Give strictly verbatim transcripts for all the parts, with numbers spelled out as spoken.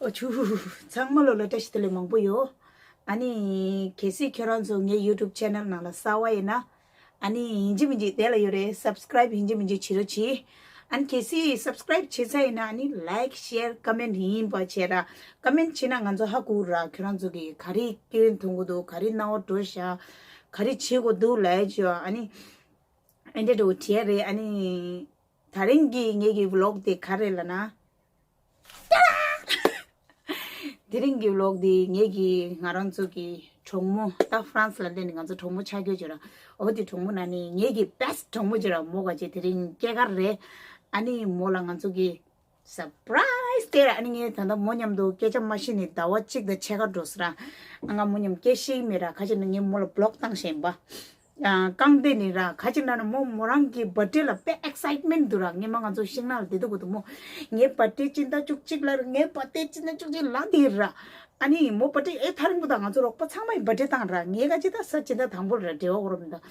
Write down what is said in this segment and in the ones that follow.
ཨོ་ཆུ། ཚང་མ་ལོ་ལ་བཀྲ་ཤིས་བདེ་ལེགས་མང་པོ་ཡོད། ཨ་ནི་གལ་སྲིད་ཁྱོད་རང་ཚོ་ངའི་YouTube channel ནང་ལ་གསར་བ་ཡིན་ན། ཨ་ནི་ཡིན་གཅིག་མིན་གཅིག་དེ་ལ་ཡོད་རེད། Subscribe ཡིན་གཅིག་མིན་གཅིག་བྱེད་རོགས་གྱིས། ཨ་ནི་གལ་སྲིད་Subscribe བྱེད་ཚར་ཡིན་ན་ཨ་ནི་Like Share Comment ཡིན་པ་བྱེད་ར། Comment བྱེད་ན་ང་ཚོ་ཧ་གོ་ར། ཁྱོད་རང་ཚོ་གིས་ག་རེ་སྐྱོན་མཐོང་གི་འདུག་ག་རེ་སྣང་བ་འགྲོ་ཤག་ག་རེ་བྱེད་དགོས་འདུག་ལབ་ཡ་ཅིག་ཨ་ནི་ཨེ་འདྲ་འདྲ་བོ་བྲིས་རེད། ཨ་ནི་དེ་རིང་གི་ངེད་ཀྱི་Vlog དེ་ག་རེ་ལབ་ན། དེ་རིང་གི་Vlog འདི་ངེད་ཀྱི་ང་རང་ཚོ་གི་གྲོགས་མོ། ད་France ལ་སླེབས་ནས་ང་ཚོ་གྲོགས་མོ་ཆགས་ཀྱི་ཡོད་ར། འོ་དེ་གྲོགས་མོ་ནང་ནས་ངེད་ཀྱི་best གྲོགས་མོ་ཅིག་ར། མོ་ག་ཅིག་དེ་རིང་སྐྱེས་སྐར་རེད། ཨ་ནི་མོ་ལ་ང་ཚོ་གི་surprise དེ་ར། ཨ་ནི་ངས་ད་ལྟ་མོ་མཉམ་དུ་སྐད་ཆ་མ་བཤད་ནས་ཟླ་བ་གཅིག་དང་ཕྱེད་ཀ་འགྲོ་སོང་ར། ང་མོ་མཉམ་སྐད་བཤད་ཀྱི་མེད་ར། ག་ཅིག་ན་ངས་མོ་ལ་block བཏང་བཞག་ཡིན་པ། ཨ། རྐང་སྟེང་ནས་ར། ག་ཅིག་ན་ན་མོ་མོ་རང་གི་birthday ལ་དཔེ་excitement འདུག་ར། སྔོན་མ་ང་ཚོ་ཤིང་ནགས་ལ་བསྡད་དུས་གོ་དུ་མོ། ངའི་birthday སྤྱི་ཟླ་བཅུ་གཅིག་ལ་རེད། ངའི་birthday སྤྱི་ཟླ་བཅུ་གཅིག་ལ་དེ་ར། ཨ་ནི་མོ་birthday ཨེ་ཐག་རིང་པོ་དང་ང་ཚོ་རོགས་པ་ཚང་མ་ཡི་birthday བཏང་ར། ངའི་ག་ཅིག་ད་ས་སྤྱི་ཟླ་དང་པོ་ར་འབྲེལ་བ་གོ་ར་མི་འདུག་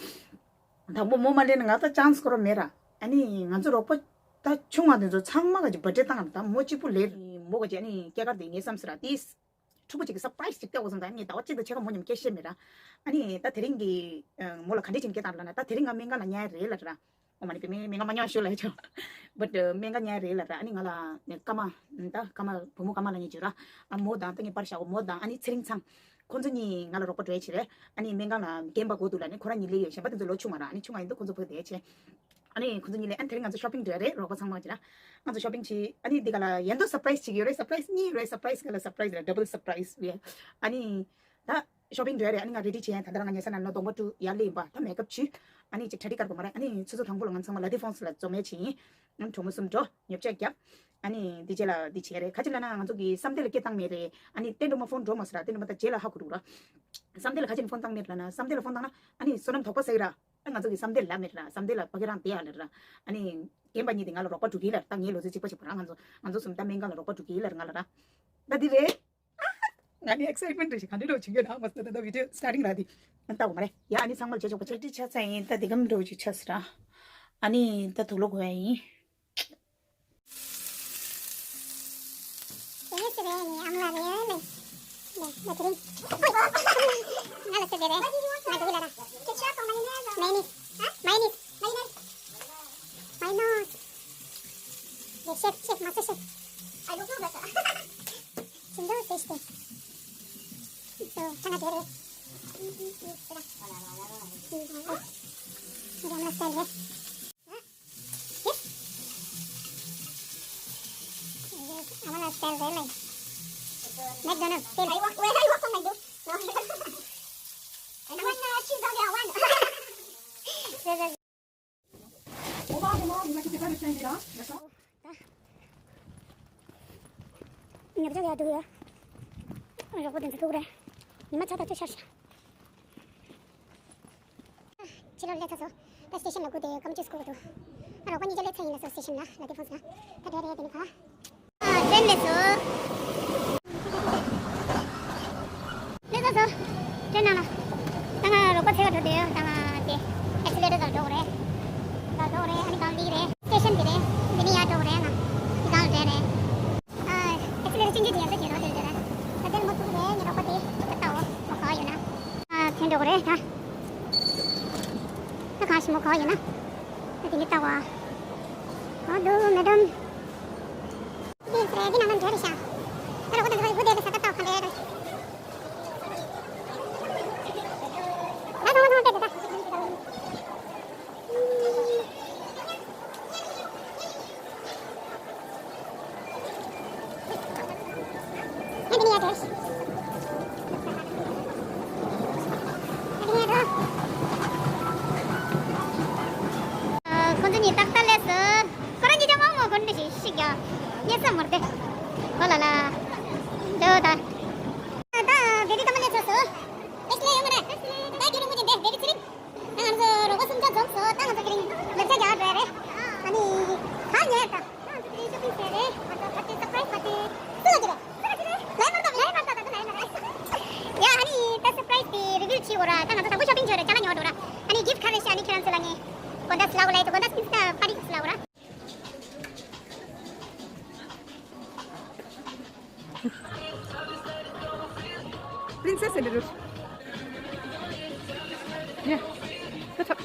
དང་པོ་མོ་མ་སླེབས་ན་ང་ད་chance གོ་ར་མེད་ར། ཨ་ནི་ང་ཚོ་རོགས་པ་ད་ཆུང་བ་དེ་ཚོ་ཚང་མ་ག་ཅིག་birthday བཏང་ར། ད་མོ་གཅིག་པུ་ལས་མོ་ག་ཅིག་ཨ་ནི་སྐྱེས་སྐར་དེ་ངའི་བསམ་སི་ར་ཏིས། ཕྲུ་གུ་གཅིག་གི་surprise གཅིག་སྟེར་དགོས་བསམ་ད་ངས་ཟླ་བ་གཅིག་དང་ཕྱེད་ཀ་མོ་མཉམ་སྐད་བཤད་མེད་ར། ཨ་ནི་ད་དེ་རིང་གི་མོ་ལ་ག་འདྲས་བྱས་ནས་སྐད་བཏང་ལབ་ན། ད་དེ་རིང་ང་སྨན་ཁང་ལ་ཉལ་རེད་ལབ་ར། ཨོ་མ་ནི་པེ་མེ་སྨན་ཁང་མ་ཉལ་ཞུ་ལབ་ཆོག but སྨན་ཁང་ཉལ་རེད་ལབ་ར། ཨ་ནི་ང་ལ་ནི་སྐར་མ། ད་སྐར་མ་བུ་མོ་སྐར་མ་ལབ་མཁན་ཅིག་ཡོད་ར། ཨ་མོ་དང་ད་ངའི་པར་བཞག་གོ་མོ་དང་ཨ་ནི་ཚེ་རིང་ཚང་། ཁོང་ཚོ་གཉིས་ང་ལ་རོགས་པ་འགྲོ་ཡ་བྱེད་རེད། ཨ་ནི་སྨན་ཁང་ལ་རྒན་པ་དགོས་འདུག་ལབ་ནི་ཁོ་རང་གཉིས་སླེབས་ཡོད། གཞན་པ་དེ་ཚོ་ལོ་ཆུང་བ་ར། ཨ་ནི་ཆུང་བ་ཡིན་དུས་ཁོང་ཚོ་བུ་དེ་བྱས། ཨ་ནི་ཁོ་ཚོ་གཉིས་ལ་ཨ་ནི་དེ་རིང་ང་ཚོ་shopping འགྲོ་ཡ་རེད། རོགས་པ་ཚང་མ་གྱིས་ར། ང་ཚོ་shopping བྱས། ཨ་ནི་འདི་ག་ལ་ཡན་དུ་surprise ཅིག་ཡོད་རེད། surprise གཉིས་ཡོད་རེད། surprise ག་ལ་surprise རེད། double surprise རེད། ཨ་ནི་ད་shopping འགྲོ་ཡ་རེད། ཨ་ནི་ང་ready བྱས། ད་ལྟ་རང་ཉལ་ས་ན་ན་གདོང་པ་བཀྲུས་ཡར་སླེབས་ཡིན་པ། ད་makeup བྱས། ཨ་ནི་ཅིག་གྲ་སྒྲིག་ག་རེ་དགོས་མ་རེད། ཨ་ནི་ཆུ་ཚོད་དང་པོ་ལ་ང་ཚང་མ་La Défense ལ་འཛོམས་ཡ་བྱས་ཡིན། ཨ་ནི་གྲོགས་མོ་གསུམ་འགྲོ་ཉོ་ཆ་བརྒྱབ། ཨ་ནི་འདི་རྗེས་ལ་འདི་བྱས་རེད། ག་ཅི་ལབ་ན་ང་ཚོ་གི་བསམ་གཏན་ལ་སྐད་བཏང་མེད་རེད། ཨ་ནི་བསྟན་སྒྲོལ་མ་phone འགྲོ་མ་སོང་ར། བསྟན་སྒྲོལ་མ་ད་རྗེས་ལ་ཧ་གོ་འདུག་ར། བསམ་གཏན་ལ་ག་ཅི་ནས་phone བཏང་མེད་ལབ་ན། བསམ་གཏན་ལ་phone བཏང་ན་ཨ་ནི་བསོད་ནམས་དོགས་པ་ཟ་གི་ར། ཨ་ང་ཚོ་གི་བསམ་གཏན་ལ་མེད་ར། བསམ་གཏན་ལ་ཕ་གི་རང་བསྡད་ཡ་ལབ་ར། ཨ་ནི་རྒན་པ་གཉིས་དེ་ང་ལ་རོགས་པ་འགྲོ་གི་ལབ། ད་ངའི་ལོ་ཚོད་གཅིག་པ་ཞིག་པ་ར། ང་ཚོ་ང་ཚོ་གསུམ་ད་སྨན་ཁང་ལ་རོགས་པ་འགྲོ་གི་ལབ་ར་ང་ལ་ར། ད་འདི་རེད། ང་ནི་excitement རེད་ཤག་ག་འདྲ་འདྲ་བྱེད་ཀྱི་ཡོད་ན་མ་སོ། ད་ད་video starting ར་དེ་ང་ལྟ་དགོས་མ་རེད་ཡ། ཨ་ནི་ཚང་མ་ལ་བྱེད་ཆོག་པ་ཆེ་འདྲི་ཆ་ཚ་ཡིན། ད་འདི་གམ་འགྲོ་ཅིག་ཆ་སི་ར། ཨ་ནི་ད་དུག་ལོག་དགོས་ཡ་ཡིན། དེ་ཡིན་སི་རེད་ནི་ཨང་ལ་རེད་ལེ། ལེ་ལེ་དེ་རིང་། ང་ལ་སི་རེད་རེད། ང་དུག་ལ་ར། mayonnaise། mayonnaise། mayonnaise། ལེ་ཤེབ་ཤེབ་མ་ཚོ་ཤེབ། I don't know that. ཅིང་ཏོ་ཏེ་སི་ཏི། སོ་ཐ་ན་དེ་རེད། ཨ་མ་ལ་སི་ཊལ་རེད་ལེ། McDonald's དེ་རེད། ཉོ་ཆ་ཡག་འདུག་ཡ། རོགས་པ་དེ་ཚོ་ཐུག་རེད། ཉི་མ་ཆ་ད་ཆ་ཤར་ཤག་ཕྱི་ལོགས་སླེབས་ཚར་སོང་། ད་སི་ཊེ་ཤན་ལ་སྒུག་བསྡད་ཡོད། སྐམ་ཅུས་སྒུག་འདུག་ཨ་རོགས་པ་གཉིས་ཀ་སླེབས་ཚར་ཡིན་ལ་སོ། སི་ཊེ་ཤན་ལ་ལ་དེ་ཕོན་སི་ལ། ད་འགྲོ་རེད་དེ་ནི་ཕ། ཨ་ཊེན་སླེབས་སོང་། སླེབས་ཚར་སོང་། ཊེན་ནང་ལ། ད་ང་རོགས་པ་འཚོལ་ག་འགྲོ་འདོད་ཡོད། ད་ང་དེ་ཨེག་སི་ལེ་ཊར་སར་འགྲོ་དགོས་རེད། སར་འགྲོ་དགོས་རེད། ཨ་ནི་གང་འདི་རེད། སི་ཊེ་ཤན་འདི་རེད། འདི་ནས་ཡར་འགྲོ་དགོས་རེད། ང་འདི་གང་ལ་འགྲོ་རེད། ཨ་ཨེག་སི་ལེ་ཊར་ཅན་གྱི་དེ་ཡང་ས་བྱེད་རོགས་དེ་རེད། ད་དེ་མོ་ཐུག་རེད། ངའི་རོགས་པ་དེ་ད་ལྟ་འོ་མོ་ག་ཡོད་ན། ཨ་ཐོན་འགྲོ་གི་རེད་ད། ད་གང་ཞིག་མོ་ག་ཡོད་ན། ད་དེ་འདྲ་ལྟ་བ། འོ་འདུག་མེ་ཌམ། དེ་ཚེ་འདི་ནང་ན་འདྲ་རེད་ཤག་ཨ་རོགས་པ་དེ་ཚོ་བུ་དེ་དེ་ས་ད་ལྟ་ག་འདྲ་རེད། ད་ཐོང་ཐོང་དེ་དེ་ད། ཁོང་ཚོ་གཉིས་ཏག་ཏག་སླེབས་སོང་། ཁོ་རང་གཉིས་ཀྱང་མང་མང་གོན་འདྲ་ཞིག་ཞིག་ཀྱང་རྙེད་ས་མ་རེད། ཧོ་ལ་ལ། ལོ་ད། ད་བེ་བི་ད་མ་སླེབས་ཚར་སོང་། ཨེག་སི་ལེ་ཡོད་མ་རེད། ད་རྒྱུན་རིང་པོ་ཅིག་འདས་བེ་བི་ཚེ་རིང་། ད་ང་ཚོ་རོགས་པ་གསུམ་ཆ་འཛོམས་སོང་། ད་ང་ཚོ་དེ་རིང་ལབ་ཆ་རྒྱག་འགྲོ་ཡ་རེད། ཨ་ནི་གང་ཉལ་ད། ད་ང་ཚོ་དེ་རིང་ཤོ་པིང་བྱས་རེད། ང་ཚོ་པར་ཏི་སར་ཕ་རའི་སི་པར་ཏི་སུ་ལ་ཅི་རེད། སུ་ལ་ཅི་རེད། ལའི་མར་ཏོ་ལའི་མར་ཏོ་ད་ལའི་མར་ཏོ། ཡ་ཨ་ནི་ད་སར་ཕ་རའི་སི་དེ་རི་བིལ་བྱེད་དགོས་ར། ད་ང་ཚོ་དང་པོ་ཤོ་པིང་བྱས་རེད། ཅ་ལག་ཉོ་འགྲོ་ར། ཨ་ནི་གིཕ་ཊི་ག་རེ་ཤ་ཨ་ནི་ཁྱེད་རང་ཚོ་ལ་ངས་དགོང་དག་ལབ་དགོས་ལ་ཡ། དགོང་དག་ཨིན་སི་ཊ་པར་ཊི་ལབ་དགོས་ར། Princess in the room. Yeah. That's up.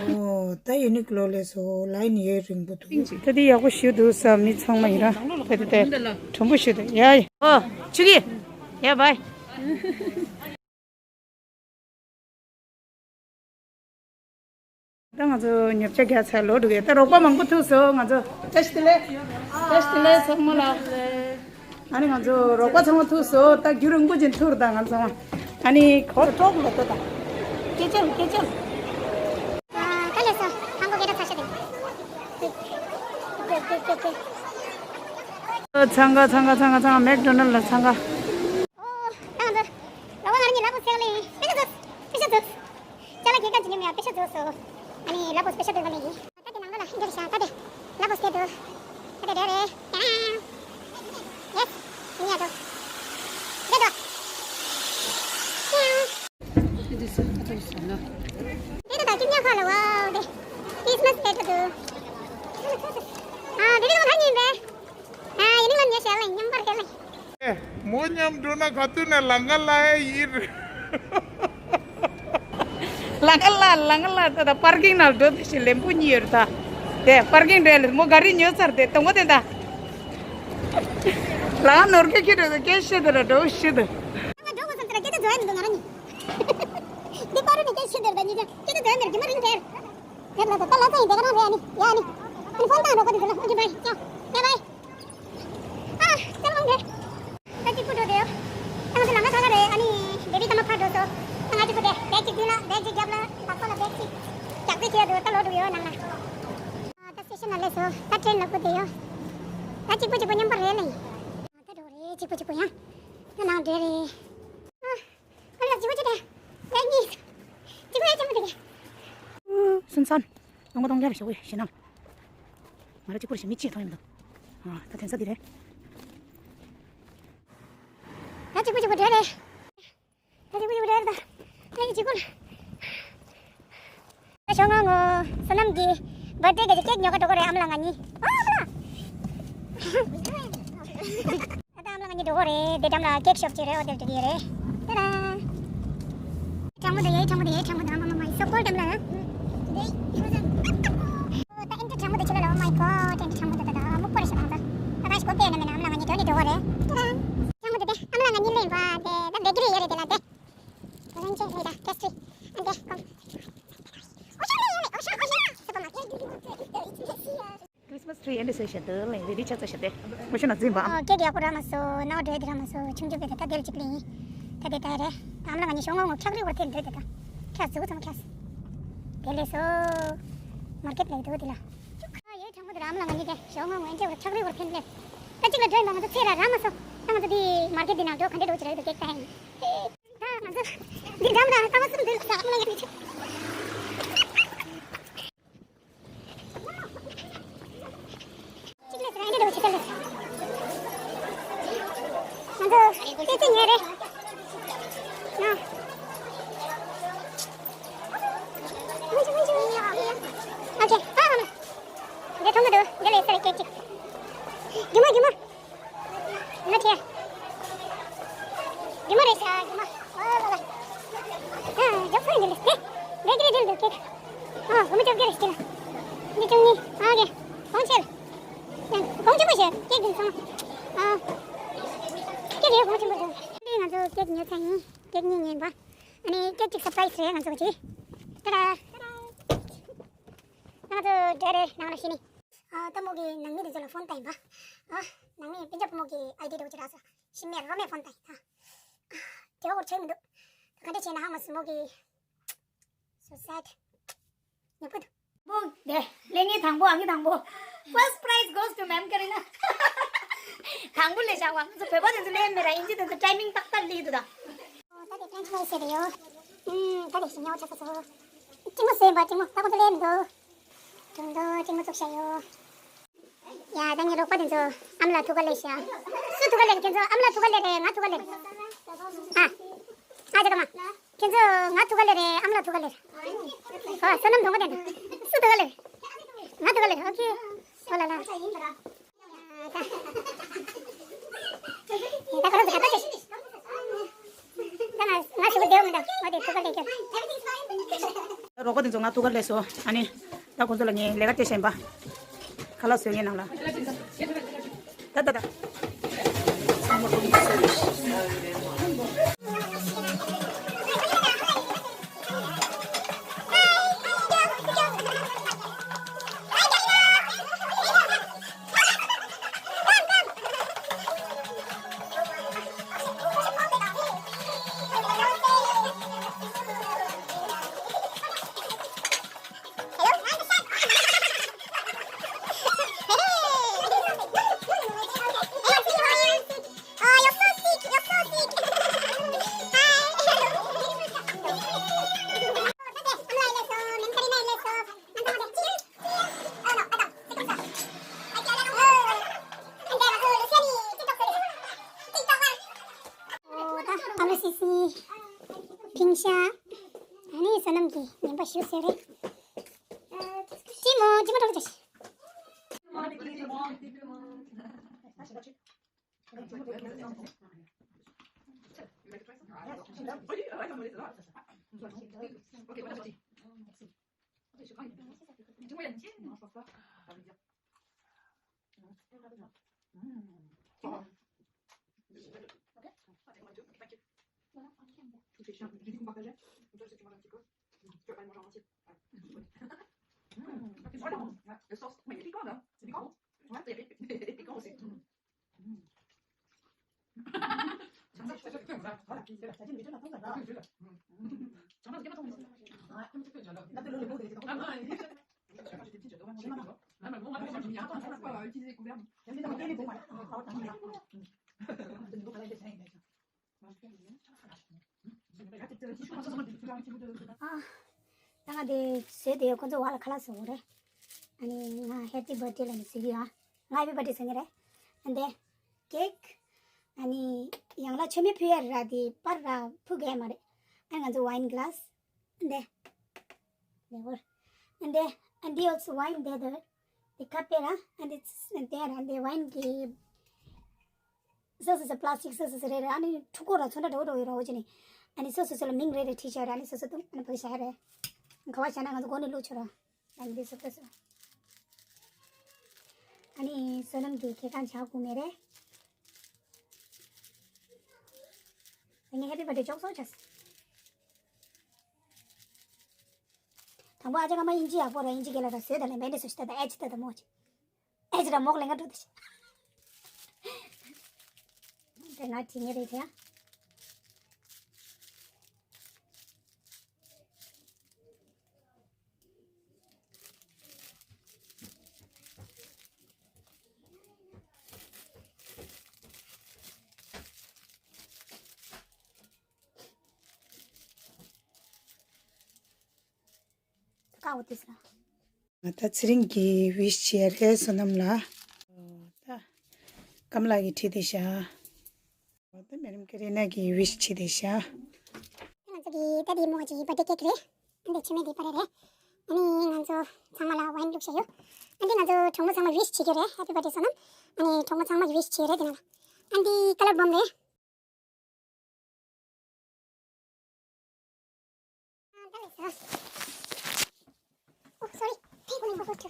ཨོ། ད་ཡུ་ནི་ཀློ་ལས་སོ་ལའིན་ཡོད་རིང་པོ་འདུག་ད་དེ་ཡག་པོ་ཞུ་འདུག་ས་མི་ཚང་མ་ཡིན་ར། ད་དེ་དེ་དྲོན་པོ་ཞུ་འདུག་ཡ་ཡ། ཨོ། ཆུ་གི། ཡ་བའི། ད་ང་ཚོ་ཉོ་ཆ་རྒྱག་ཚར་ལོག་འགྲོ་གི། ད་རོགས་པ་མང་པོ་ཐུག་སོང་། ང་ཚོ་བཀྲ་ཤིས་བདེ་ལེགས། བཀྲ་ཤིས་བདེ་ལེགས་ཚང་མ་ལ། ཨ་ནི་ང་ཚོ་རོགས་པ་ཚང་མ་ཐུག་སོང་། ད་རྒྱུན་རིང་པོ་ཅིག་ཐུག་རེད། ད་ང་ཚང་མ་ཨ་ནི་གོ་ཀྲོག་ལོ་ཏོ་ད་སྐད་ཅོར་སྐད་ཅོར། ཨ་ད་ལས་སོ་ཧང་གོ་སྐད་གྲགས་ཚ་ཤ་དེ། འཚང་ཁ་འཚང་ཁ་འཚང་ཁ་འཚང་ཁ། མེག་ཌོ་ནལ་ལ་འཚང་ཁ། ཨོ་ད་ང་ཚོ་རོགས་པ་ང་རང་གཉིས་ལ་པོ་ཟེར་ལེ། པེ་ཤ་ཚོ་པེ་ཤ་ཚོ། ཅ་ལག་སྐྱེལ་མཁན་ཅིག་སྙམ་ཡ་པེ་ཤ་བཟོས་སོ། ཨ་ནི་ལ་པོ་སི་པེ་ཤལ་སྟོན་པ་ལེན་གྱི། ད་དེ་ནང་ལོགས་ལ་འདིར་བཞག་ད་དེ་ལ་པོ་སི་དེ་འདུག་ད་དེ་འདྲ་རེད། ཡེས། ཡིན་ཡ་འགྲོ། འདི་འགྲོ། དེ་འདུག་ད་ཀྱི་ཉག་ཁ་ལ་ཝའོ་དེ། ཁྲིས་མས་དེ་འདུག་ཨ་དེ་རིང་ལ་ཉིན་པས། ཨ་ཡིན་ལ་ཉེ་ཞལ་ལ་མཉམ་པར་གལ་ལ། ཨེ། མོ་མཉམ་འགྲོ་ན་ག་དུས་ནས་ལམ་ཁ་ལ་ཡིན། ལམ་ཁ་ལ་ལམ་ཁ་ལ་ད་ད་པར་ཀིང་ནང་འགྲོ་དེ་ཞིག་ལེམ་པོ་གཉིས་ཡོད་རེད་ད། དེ་པར་ཀིང་འདྲ་ལ་མོ་ག་རི་ཉོས་ཚར་དེ་གཏོང་གོ་དེ་ད། ལ་ནོར་སྐད་ཁྱེར་འགྲོ་ད་སྐད་བཤད་དེ་ར་འགྲོ་ཤི་དེ། ང་འགྲོ་དགོས་བསམ་ཚེ་ར་སྐད་ཆ་འཛོལ་ཡ་མི་འདུག་ང་རང་ཉིད། འདི་པར་ནས་སྐད་ཆ་ཤོད་དེ་ར་ད་ཉིད་ཀྱང་སྐད་ཆ་འཛོལ་ཡ་མེད་རྒྱུ་མ་རིང་དེར། རེད་ལ་ད་ལ་ཚ་ཡིན་དེ་ག་རང་རེད། ཨ་ནི་ཡ་ཨ་ནི་ཨ་ནི་ཕོན་བཏང་རོགས་པ་དེ་ཚོ་ལ། ཨོ་ཀེ་བྷའི། ཡ་བྷའི། ཨ་ཅང་ལོང་རེད། ད་གཅིག་པུ་འགྲོ་དེ་ཡོ། ད་ང་ཚོ་ལམ་ཁ་ཁ་ཁ་རེད། ཨ་ནི་བེ་བི་ད་མ་ཕར་འགྲོ་སོ། ད་ང་གཅིག་པུ་དེ་བེག་གཅིག་མདུན་ལ་བེག་གཅིག་རྒྱབ་ལ་ལག་པ་ལ་བེག་གཅིག་རྒྱག་རྩིས་བྱས་འདུག་ད་ལོག་འགྲོ་ཡོ་ནང་ལ། ད་སི་ཊེ་ཤན་ལ་སླེབས་སོ། ད་ཀྲེན་ལ་སྒུག་དེ་ཡོ། ད་གཅིག་པུ་གཅིག་པུ་མཉམ་པོ་རེད་ལེ། ད་འགྲོ་རེད་གཅིག་པུ་གཅིག་པུ་ཡང་། ད་ནང་འདྲེ་རེད། ཨ། ཨ་ལ་གཅིག་པུ་གཅིག་དེ། ལེགས་ཉིས། གཅིག་པུ་ཡང་ཆེན་པོ་དེ་གི། སུན་སན། ལོང་བ་གཏོང་རྒྱ་རེ་ཞོག་ཡེ་ཞེ་ན། ང་ར་གཅིག་པུ་རེ་ཞིག་མི་གཅིག་མཐོང་ཡོང་འདུག་ཨ་ད་དེང་སང་འདི་རེད། ད་གཅིག་པུ་གཅིག་པུ་འདྲ་རེད། ད་གཅིག་པུ་གཅིག་པུ་འདྲ་རེད་ད། ཨ་གཅིག་པུ། ད་ཞོགས་སྔ་ངོ་བསོད་ནམས་ཀྱི་བར་ཐི་ཌེ་གི་ཀེག་ཉོ་ག་འགྲོ་གི་རེད། ཨ་མ་ལགས་ང་གཉིས། ཨ་མ་ལགས། ད་ལྟ་ཨ་མ་ལགས་ང་གཉིས་འགྲོ་གི་རེད། དེ་འགྲམ་ལ་ཀེག་ཤོབ་ཅིག་རེད། འོ་དེར་འགྲོ་གི་རེད། ཏེ་ར། གྲང་མོ་དེ་ཡེ་གྲང་མོ་དེ་ཡེ་གྲང་མོ་དེ་ཨ་མ་མ་མ་ཡི་སོ་ཀོལ་འགྲམ་ལ། ད་ཨིན་ཏྲ་གྲང་མོ་དེ་ཆེ་ལ། Oh my god། ཨིན་ཏྲ་གྲང་མོ་དེ་ད་ད་སྨུག་པོ་རེད་ཤག་ད་ད་ག་ཞིག་གོ་པེ་ན་མེད་ན། ཨ་མ་ལགས་ང་གཉིས་འགྲོ་ནི་འགྲོ་གི་རེད། ཏེ་ར། གྲང་མོ་དེ་དེ་ཨ་མ་ལགས་ང་གཉིས་ལེན་པ་དེ་ད་བེ་ཀ་རི་ཡོད་རེད། དེ་ལ་དེ། ད་ལན་ཆེ་ལེ་ད་ཀེ་སི་ཊི་རི། ཨ་འདི་ཀོང་། ཨོ་ཤ་ལེ་ཡོད་ལེ། ཨོ་ཤ་ཨོ་ཤ་སུ་པར་མར་ཀེ་ཊི། Christmas tree ཨེ་འདྲ་བཟོས་བཞག་འདུག་ལེ། རེ་ཌི་ཆགས་ཚར་བཞག་སྟེ། ཨོ་ཤ་ན་འཛིན་པ། ཨ་ཀེག་ཡག་པོ་རག་མ་སོང་། སྣང་བ་འགྲོ་ཡ་དེ་རག་མ་སོང་། ཆུང་ཆུང་པོ་དེ་ད་དེ་ལ་གཅིག་ལེན་ཡིན། ད་དེ་ད་རེད། ཨ་མ་ལགས་ང་གཉིས་ཞོགས་སྔ་ངོ་འཁྱག་རི་བར་ཐེན་འདོད་དེ་ད། འཁྱག་ཟུག་ཚང་འཁྱག་ད་ལས་སོ། མར་ཀེཊ་ལ་ཡོད་འདུག་དེ་ལ། ཨ་ཡོད་གྲང་མོ་དེ་ར། ཨ་མ་ལགས་ང་གཉིས་དེ་ཞོགས་སྔ་ངོ་ཨེ་འདྲ་བར་འཁྱག་རི་བར་ཐེན་ལེ། ད་གཅིག་ལ་འགྲོ་ཡིན་པ། ང་ཚོ་ཚེ་ར་རག་མ་སོང་། ད་ང་ཚོ་དེ་མར་ཀེཊ་དེ་ནང་འགྲོ་ག་འདྲ་འགྲོ་ཅི་རེད་འདུག་ཀེག་ད་ཡིན། ད་ང་ཚོ་འདི་འགྲམ་ལ་སྐར་མ་གསུམ་འདུག་ལ། ཨ་མ་ལགས་ང་གཉིས་ཚོ། གཅིག་ལས་ཟེར་ཨེ་འདྲ་འདྲ་བོ་ཅིག་ལས། ང་ཚོ་ཏོག་ཙམ་ཉལ་རེད། ཨ། ཨོ་ཁེ། ཨ་ཨ་མ། འདི་མཐོང་གི་འདུག་འདི་ལས་ཟེར་ཀེག་ཅིག་རྒྱུ་མ་རྒྱུ་མ། ང་ཁྱེད། རྒྱུ་མ་རེད་ཤག་རྒྱུ་མ། ཨོ་ལ་ལ། ཨ་རྒྱབ་ས་འདི་ལས་ཏེ། འདི་ཀི་རེད་འདི་ལས་ཀེག་ཨ་སྒོར་མོ་བཅོ་བརྒྱད་རེད་ཤག་འདི་བཅུ་གཉིས། ཨ་ཀེ། གོང་ཆེ། གོང་ཆེན་པོ་ཞིག་ཀེག་འདི་ཚང་མ། ཨ། ཀེག་ཡོད་གོང་ཆེན་པོ་འདུག་འདི་ང་ཚོ་ཀེག་ཉོ་ཚར་ཡིན། ཀེག་གཉིས་ཉོས་པ། ཨ་ནི་ཀེག་གཅིག་སར་པ་རའི་སི་རེད་ང་ཚོ་གཅིག་ཏ་ཏ། ང་ཚོ་འདྲ་རེད་ནང་ལ་ཤི་ནི། ཨ་ད་མོ་གི་ནང་མི་དེ་ཚོ་ལ་ཕོན་བཏང་ཡིན་པ། ཨ་ནང་མི་སྤུན་ཀྱག་བུ་མོ་གི་ཨའི་ཌི་འདྲ་བོ་ཅིག་རག་སོང་། ཤི་མེད་རོ་མེད་ཕོན་བཏང་ཡིན་ད། དེ་བ་འོར་ཆོད་མི་འདུག་ག་འདྲ་བྱས་ན་ཧ་མ་སི་མོ་གི། So sad. ཉོ་ཕུད། བོ། དེ་ལས་ངའི་དང་པོ། ཨ་ངའི་དང་པོ། First prize goes to Ma'am Karina. དང་པོ་ལས་བྱ་བ་ང་ཚོ་བོད་པ་དེ་ཚོ་ལས་མེད་ར། ཨིན་ཇི་དེ་ཚོ་ཊའི་མིང་ཏག་ཏག་ལས་འདུག་ད། ཨོ་ད་དེ་ཕྲེན་ཆི་ཕ་རའི་སི་བྱས་པ་ཡོད། ཨུམ་ད་དེ་ཞིམ་ཉལ་བ་ཆགས་སོ་སོ། གཅིག་མོ་བཟོས་ཡིན་པ། གཅིག་མོ་ད་ཁོང་ཚོ་ལས་མི་འདུག་དུང་དུ་གཅིག་མོ་བཙུགས་བཞག་ཡོད། ཡ་ད་ངའི་རོགས་པ་དེ་ཚོ་ཨ་མ་ལགས་ཐུག་ག་ལས་ཤག་སུ་ཐུག་ག་ལས་རེད། ཁྱེད་ཚོ་ཨ་མ་ལགས་ཐུག་ག་ལས་རེད། ང་ཐུག་ག་ལས་རེད། ཨ། ཨ་ཅག་མ། ཁྱེད་ཚོ་ང་ཐུག་ག་ལས་རེད། ཨ་མ་ལགས་ཐུག་ག་ལས་རེད། ཨོ་བསོད་ནམས་གདོང་པ་དེ་འདྲ། སུ་ཐུག་ག་ལས་རེད། ང་ཐུག་ག་ལས་རེད། ཨོ་ཁེ། ཨོ་ལ་ལ། ད་ཁོ་རང་ཚོ་ག་པར་བྱས། ད་ང་ང་ཞུ་གི་བསྡད་མི་འདུག་ང་དེ་ཐུགས་ཁུར་ལས་ཀྱི། རོགས་པ་དེ་ཚོ་ང་ཐུགས་ཁུར་ལས་སོ། ཨ་ནི་ད་ཁོ་ཚོ་ལ་ངས་ལས་ཀ་སྤྲད་བཞིན་པ། ཁ་ལག་བཟོས་ངའི་ནང་ལ། ད་ད་ད། ཨ་ལོ་སི་སི། ཕིང་ཤ། ཨ་ནི་བསོད་ནམས་ཀྱིས་ངན་པ་ཞུ་ཟེར་རེད། ཅི་མོ་ཅི་མོ་འགྲོ་ལ་ཅི། ཨ། ད་ང་དེ་བཟོས་དེ་ཁོ་ཚོ་བ་ལ་ཁ་ལག་བཟོ་དགོས་རེད། ཨ་ནི་ང་ཧེ་པི་བར་ཐ་ཌེ་ལ་ནི་བཟོས་ཀྱི་ཡོད། ང་ཧེ་པི་བར་ཐ་ཌེ་བཟོ་ནི་རེད། ཨ་འདི་ཀེག་ཨ་ནི་ཡང་ལ་མཆོད་མེ་ཕུལ་ཡ་ར་དེ་པར་ར་ཕུལ་གི་མ་རེད། ཨ་ང་ཚོ་ཝའིན་གི་ལཱ་སི། འདི། འདི་བོར། འདི། འདི་also wine འདི་དེ། འདི་ཁ་པེ་ར། འདི་འདི་ར་འདི་ཝའིན་གི། སོ་སོ་སོ་པ་ལ་སི་ཊིག་སོ་སོ་སོ་རེ་རེ། ཨ་ནི་ཕྲུ་གུ་ར་ཚོན་ཁྲ་འདྲ་བོ་འདྲ་བོ་ཡོད་ར་འོ་ཅི་ནི། ཨ་ནི་སོ་སོ་སོ་ལ་མིང་རེ་རེ་བྲིས་བྱས་ར། ཨ་ནི་སོ་སོ་དུ་ཨ་ནི་བོད་བྱས་རེ། ག་བ་བྱས་ན་ང་ཚོ་སྒོ་ནས་བླུགས་ཆོག་ར། ཨ་ནི་འདི་སོ་སོ་སོ། ཨ་ནི་བསོད་ནམས་ཀྱི་ཁེ་ཁང་བྱ་དགོས་མེད་རེད། ངས་ཧེ་པི་བར་ཐ་ཌེ་ཅོག་ཙེ་བྱས། དང་པོ་ཨ་ཅག་ཨ་མ་དབྱིན་ཇི་ཡག་པོ་ར། དབྱིན་ཇི་སྐད་ལ་ར་བཟོས་ད་ལེ་མེ་ནི་སུ་ཤི་ད་ད་ཨེ་ཅི་ད་ད་མོ་ཅི། ཨེ་ཅི་ར་མོག་ལེ་ང་འགྲོ་ད་ཤི། དེ་ང་བྲིས་ངེས་རེད་དེ་ཡ། ཀ་འོ་དེ་ཟེར། ད་ཚེ་རིང་གིས་ཝིཤ་བྱས་རེད་བསོད་ནམས་ལ། ད་ཀམ་ལགས་ཀྱིས་བྲིས་ཏེ་བཞག་ད་མེ་ཌམ་ཀེ་རི་ན་གིས་ཝིཤ་བྱས་ཏེ་བཞག་ང་ཚོ་གི་ད་དེ་མོ་ཅིག་བར་ཐ་ཌེ་ཀེག་རེད། ཨ་འདི་མཆོད་མེ་དེ་པར་རེད། ཨ་ནི་ང་ཚོ་ཚང་མ་ལ་ཝའིན་བླུགས་བཞག་ཡོད། ཨ་འདི་ང་ཚོ་གྲོགས་མོ་ཚང་མ་ཝིཤ་བྱེད་རྒྱུ་རེད། ཧེ་པི་བར་ཐ་ཌེ་བསོད་ནམས། ཨ་ནི་གྲོགས་མོ་ཚང་མ་ཝིཤ་བྱེད་རེད་དེ་ན་ལ། ཨ་འདི་ཀ་ལར་བོམ་རེད། Oh, sorry. Take one more too.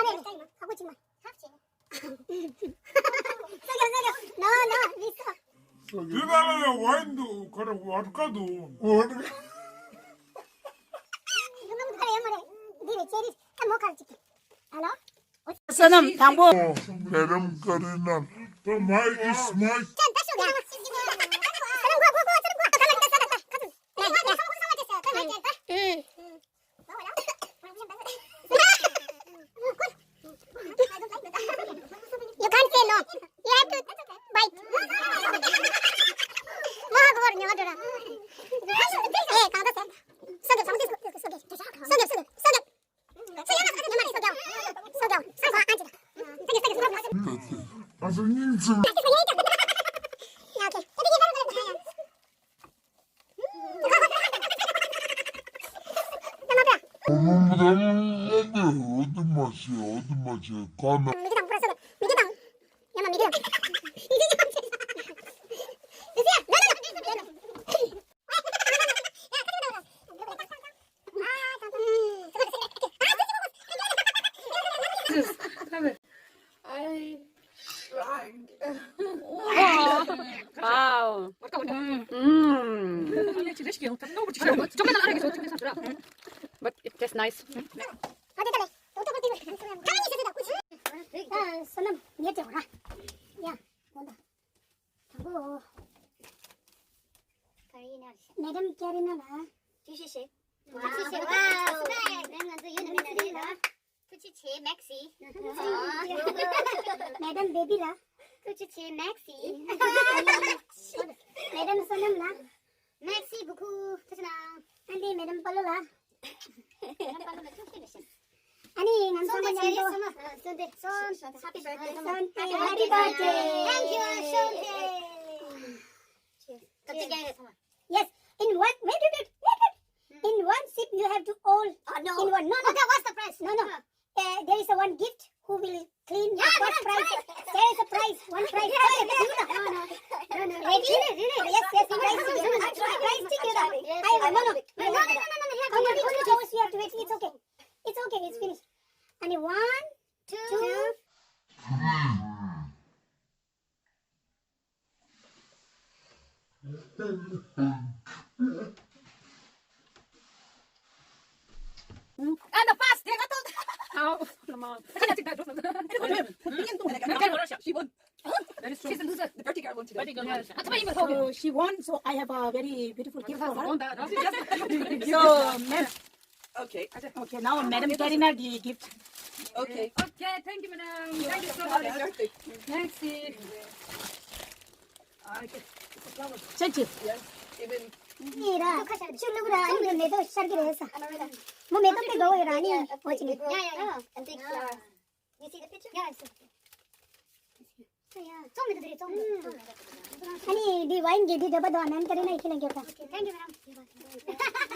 མ་རེད། ཧ་གོ་ཅིག་མ། ཧ་ཅིག་མ། སོ་རྒྱབ་སོ་རྒྱབ། ནོ་ནོ་མི་སོ། དེ་ལ་ལ་ཡ་ཝའིན་འདུག་ཁ་ར་བོད་ཀ་འདུག་བོད་ཀ། ཡོང་གི་མ་རེད། འདི་རེད་ཅེ་རི་ད་མོ་ཁ་ཅིག་ཨ་ལོ། བསོད་ནམས་དང་པོ། Madam Karina, the mic is mic. You can't say no. You have to bite. 뭐 하고 그러냐, 어쩌라. 예, 강도 쌤. 속여, 정신 속여, 속여, 속여. 속여, 속여, 속여. Wow. Mm. But it tastes nice. Madam Karina ལ་ཅི་ཞིག་བྱེད། ཐུགས་རྗེ་ཆེ། ཐུགས་རྗེ་ཆེ། Maxi། Madam Baby ལ། ཐུགས་རྗེ་ཆེ་མེག་སི། མེ་ཌམ་བསོད་ནམས་ལགས། མེག་སི་བུ་ཁུ་ཐུགས་རྗེ་གནང་། ཨ་ནི་མེ་ཌམ་པ་ལོ་ལགས། མེ་ཌམ་པ་ལོ་ལགས་ཐུགས་རྗེ་ཆེ། ཨ་ནི་ང་ཚོ་མཉམ་དུ། Happy birthday. Happy birthday. Thank you, Shonte. Yes. In one, wait, wait, wait, wait, wait. In one sip, you have to all. Oh, no. In one. No, no. Okay, what's the price? No, no. Uh, there is a one gift who will clean the first prize. There is a prize, one prize. Oh, yeah, yeah, yeah. No, no. No, no. Ready? Really, really? Yes, yes, prize. Prize. Yes. I, I, no, no. No, no, no, no, no, no. Come on, come on, you have to wait. It's okay. It's okay, it's finished. And one, two. And the first thing I thought. Oh, come on. She won. That is true. She's a loser. The birthday girl won today. Birthday girl won. Yes. So she won, so I have a very beautiful gift for her. So, ma'am. Okay. Okay, now madam getting a gi- gift. Okay. Okay, thank you, madam. Thank you so much. Happy birthday. Thanks. Check it. Yes. Even ཡིན་ར། ཆུ་བླུག་ར། ཨ་ནི་མེ་ཏོག་ཤར་གྱི་རེད་ས། མོ་མེ་ཏོག་དེ་དགའ་བོ་ཡོད་ར། ཨ་ནི་འོ་ཅི་ནི། Yeah, yeah, yeah. And take flower. You see the picture? Yeah, I see. ཙོང་མི་འདུག་དེ་རེད། ཙོང་མི་འདུག་ཨ་ནི་འདི་ཝའིན་གྱི་འདི་འདོད་པ་དང་མེམ་ཀ་རི་ན་ཡི་ཁྱི་ལ་འགྱོད་པ། Okay, thank you, madam.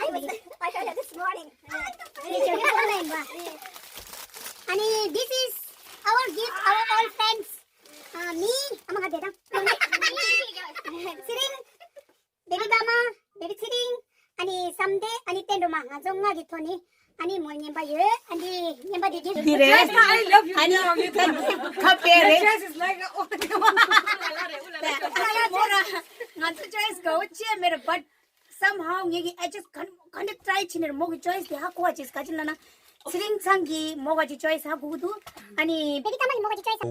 I was, I heard it this morning. ནི་ཇོ་ལི་ཙོང་ལ་ཡིན་པ། ཨ་ནི་this is our gift, our all friends. ཨ་མི་ཨ་མ་ག་བདེ་དང་། ཚེ་རིང་། བེ་བི་པ་མ། བེ་བི་ཚེ་རིང་། ཨ་ནི་བསམ་གཏན། ཨ་ནི་བསྟན་སྒྲོལ་མ། ང་ཚོ་ལྔ་གི་ཐོག་ནས་ཨ་ནི་མོ་རྔན་པ་ཡོད། ཨ་ནི་རྔན་པ་དེ་གི་འདི་རེད། I love you. ཨ་ནི་ཁ་ཁ་པེ་རེད། Dress is like a- མོ་ར་ང་ཚོ་choice གོ་ཅེས་མེད་ར། But somehow ངེད་ཀྱི་I just ག་ག་འདྲ་try བྱས་ནས་མོ་གི་choice དེ་ཧ་གོ་བ་བྱས། ག་ཅི་ལབ་ན། ཚེ་རིང་ཚང་གིས་མོ་ག་ཅིག་choice ཧ་གོ་གི་འདུག་ཨ་ནི། བེ་བི་ཀ་མ་ནི་མོ་ག་ཅིག་choice།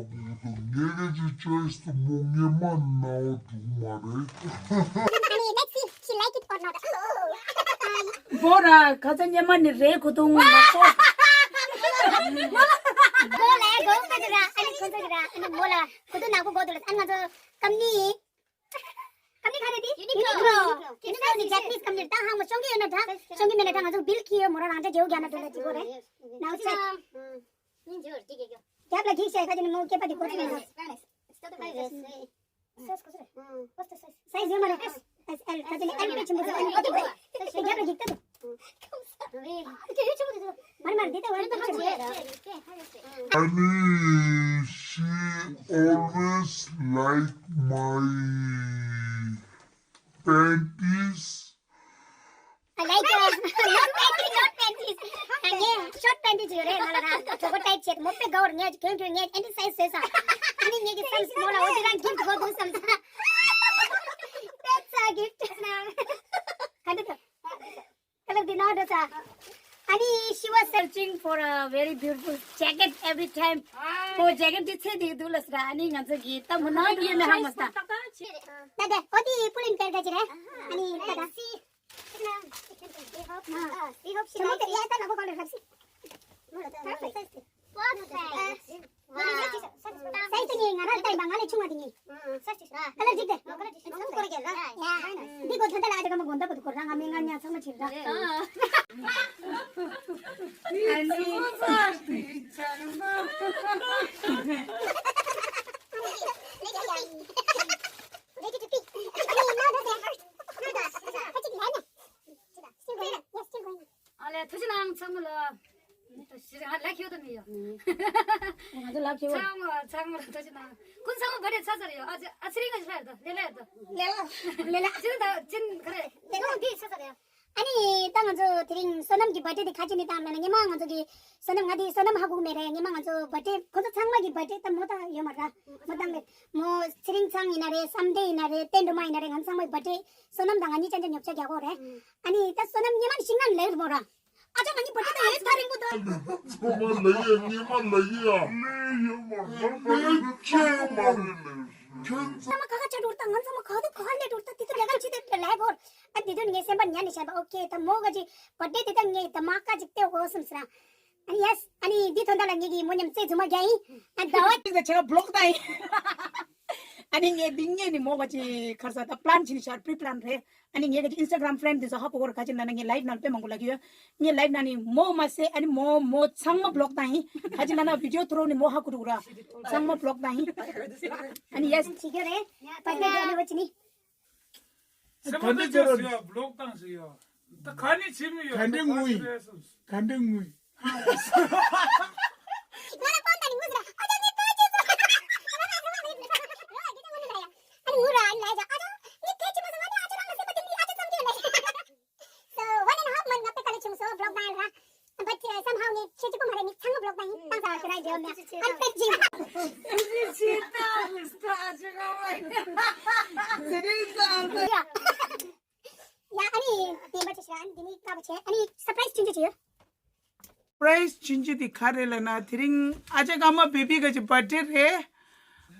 ངེད་ཀྱི་choice དེ་མོ་ངེད་མ་ནའོ་འགྲིག་མ་རེད། ཨ་ནི་let's see she like it or not. མོ་ར་ཁ་ཚ་ཉེ་མ་ནི་རེད་གོ་དུང་ནག་པོ། མོ་ལ་ཡ་གོ་ཁ་ཅིག་ར། ཨ་ནི་ཁོ་ཚོ་གི་ར། ཨ་ནི་མོ་ལ་གོ་དུང་ནག་པོ་གོ་དུ་ལ། ཨ་ནི་ང་ཚོ་ཀམ་ནི། ཀམ་ནི་ག་རེ་དེ། Uniqlo. Uniqlo. Uniqlo ནི་Japanese ཀམ་ནི་རེད། ད་ཧང་མོ་ཤོང་གི་ཡོད་ན་ད། ཤོང་གི་མེད་ན་ད་ང་ཚོ་བིལ་ཁི་ཡོད་མོ་ར། རང་ཅག་རྒྱལ་བོ་རྒྱ་ན་དོ་ལ་ཅི་གོ་རེད། ནའོ་ཆེ། རྒྱབ་ལ་འགྱིག་བྱས་ཁ་ཅིག་ནི་མོ་སྐེད་པ་དེ་གོ་ཆུ་ཡོད་ན། Size ཡོད་མ་རེད། S S L ཁ་ཅིག་ནི་L དཔེ་ཆེན་པོ་ཚོ་ཨ་ནི་ཨོ་དེ་གོ་རེད། རྒྱབ་ལ་འགྱིག་ལྟ་དུ། མར་མར་འདི་ལྟ་བར་འདི་ཆེན་པོ་རེད། ཨ་ནི། She always like my panties. I like, uh, not panties, not panties. ངས་short panties ཡོད་རེད་ང་ལ་ར། གྲོགས་པོ་tight བྱེད་མོ་དཔེ་དགའ་བོར་ངས་གྱོན་གྱོན་ངས་anti size བཟོས་སོང་། ཨ་ནི་ངས་ཀྱི་བསམ་མོ་ལ་འོ་དེ་རང་gift དགོས་འདུག་བསམ་སོང་། That's a gift. ག་འདྲ་འདུག་ཁ་ལག་འདི་ནང་འགྲོ་ས། ཨ་ནི་she was searching for a very beautiful jacket every time. ཁོ་jacket འདི་འཚོལ་བསྡད་འདུག་ལབ་ཟེར། ཨ་ནི་ང་ཚོ་གིས་ད་མོ་ནང་གི་ཡོད་མེད་ཧ་མ་ད། ད་ད་ཨོ་དེ་པུ་ལིན་ཀེར་ག་ཅི་རེད། ཨ་ནི་ད་ད། We hope, uh, we hope she likes it. ད་ལ་ཕོག་ག་ལ་ལབ་སི། Perfect. Perfect. Size དེ་ངས་ང་རང་བལྟས་པ་ང་ལས་ཆུང་བ་དེ་ངས། Color འགྲིག་སྟེ། འདི་གོ་ད་ལྟ་ལ་ཨ་ཅག་མ་དགོན་པ་བུ་དུ་གོ་རང་ང་མི་ང་ཉ་ཚང་མ་བྱེད་ར། Ready to pick. Still going. Yes, still going. ཨ་ལས་ཐུགས་རྗེ་གནང་ཚང་མ་ལ། ཞེ་ཧ་ལས་ཁྱོད་དང་མི་ཡོད། ང་ཚོ་ལབ་ཁྱོད། ཚང་མ་ཚང་མ་ལ་ཐུགས་རྗེ་གནང་། ཀུན་ཚང་མ་བར་ཐེ་ཚ་ཚ་རེད་ཡོད། ཨ་ཙི་ཨ་ཙི་རིང་ང་ཞིག་ལ་ཡོད་དོ་ལེ་ལ་ཡོད་དོ། ལེ་ལ་ལེ་ལ་ཅི་ད་ཅི་ག་རེ་ལེ་ལ་འདི་ཚ་ཚ་རེད། ཨ་ནི་ད་ང་ཚོ་དེ་རིང་བསོད་ནམས་ཀྱི་བར་ཐེ་དེ་ཁ་ཅིག་ནི་བཏང་མེད་ན། ཉི་མ་ང་ཚོ་གི་བསོད་ནམས་ང་དེ་བསོད་ནམས་ཧ་གོ་གི་མེད་རེད། ཉི་མ་ང་ཚོ་བར་ཐེ་ཁོ་ཚོ་ཚང་མ་གི་བར་ཐེ་ད་མོ་ད་ཡོད་མ་རེད། མོ་བཏང་མེད། མོ་ཚེ་རིང་ཚང་ཡིན་ན་རེད། བསམ་གཏན་ཡིན་ན་རེད། བསྟན་སྒྲོལ་མ་ཡིན་ན་རེད། ང་ཚོ་ཚང་མ་གི་བར་ཐེ། བསོད་ནམས་དང་ང་གཉིས་ཅན་ཅན་ཉོབ་ཆ་རྒྱག་གོ་རེད། ཨ་ནི་ད་བསོད་ནམས་ཉི་མ་ནི་ཤིང་ནང་ལེགས་མོ་ར། ཨ་ཅག་ང་གཉིས་བར་ཐེ་ད་ཡོད་ཐ་རིང་པོ་ད། ཚང་མ་ལེགས་ཡ། ཉི་མ་ལེགས་ཡ། ལེགས་ཡོད་མ་རེད། ལེགས་ཡོད་མ་རེད། ཁྱོད་ཚང་མ་ག་ག་ཆ་འགྲོ་ད། ང་ཚང་མ་ག་དུ་ག་ལས་འགྲོ་ད། དེ་དུ་ལས་ཀ་ཅི་དེ་ལས་གོ། ཨ་དེ་དུ་ངས་སེམས་པར་ཉན་ནས་བྱས་པ། ཨོ་ཁེ་ད་མོ་ག་ཅི་བར་ཐེ་དེ་ད་ངས་ད་མ་ཀ་ཅིག་སྟེ་འོ་སེམས་ཟེར། ཨ་ནི་ཡེས། ཨ་ནི་འདི་ཐོན་ད་ལ་ངེད་ཀྱི་མོ་མཉམ་རྩེ་རྫུན་མ་རྒྱག་ཡིན། ཨ་ཟླ་བ་གཅིག་ད་བྱས་པ་block ད་ཡིན། ཨ་ནི་ངས་འདི་ངས་ནི་མོ་ག་ཅི་ཁར་ས་ད་པི་ལན་བྱིན་ཤར་པི་རི་པི་ལན་རེད། ཨ་ནི་ངས་ག་ཅི་ཨིན་སི་ཊ་གྷ་རམ་ཕི་རེན་ཌི་འདི་ཚོ་ཧ་གོ་གོ་ར་ག་ཅི་ན་ན་ངས་ལའེབ་ནང་དཔེ་མང་པོ་ལབ་ཀྱི་ཡོད། ངས་ལའེབ་ནང་ནི་མོ་མ་ཟད་ཨ་ནི་མོ་མོ་ཚང་མ་བི་ལོག་བཏང་ཡིན། ག་ཅི་ན་ན་བི་ཌི་ཡོ་ཐོ་རོ་ནི་མོ་ཧ་གོ་འགྲོ་གོ་ར་ཚང་མ་བི་ལོག་བཏང་ཡིན། ཨ་ནི་ཡེ་སི་ཅི་ག་རེད། པ་ཏི་ཨ་ནི་བ་ཅི་ནི། སེམས་པ་ལ་ཅག་ཟེར་ཡ་བི་ལོག་བཏང་ཟེར་ཡ། ད་ག་ནས་བྱེད་མི་ཡོད། ག་འདྲ་ངུ་ཡིན། ག་འདྲ་ངུ་ཡིན། So one and a half month ང་དཔེ་དཀའ་ལས་བྱུང་སོང་བི་ལོག་བཏང་ཡ་ར། But uh, somehow ངས་ཁྱེད་ཀྱི་ཀུན་མ་རེད་མི་ཚང་མ་བི་ལོག་བཏང་ཡིན། བཏང་ས་ཁྱེད་རང་འདྲ་མེད། ཨ་ནི་ཕེབས་ཅིང་། ཡ་ཨ་ནི་བདེན་པ་ཆེ་ཤོས་ཨ་ནི་འདི་ནི་དཀའ་པོ་ཆེ། ཨ་ནི་སར་པ་རའི་སི་ཆུང་ཆུང་ཅིག་ཡོད། སར་པ་རའི་སི་ཆུང་ཆུང་དེ་ག་རེ་ལབ་ན་དེ་རིང་ཨ་ཅག་ཀརྨ་བེ་བི་ག་ཅིག་བར་ཐི་ཌེ་རེད།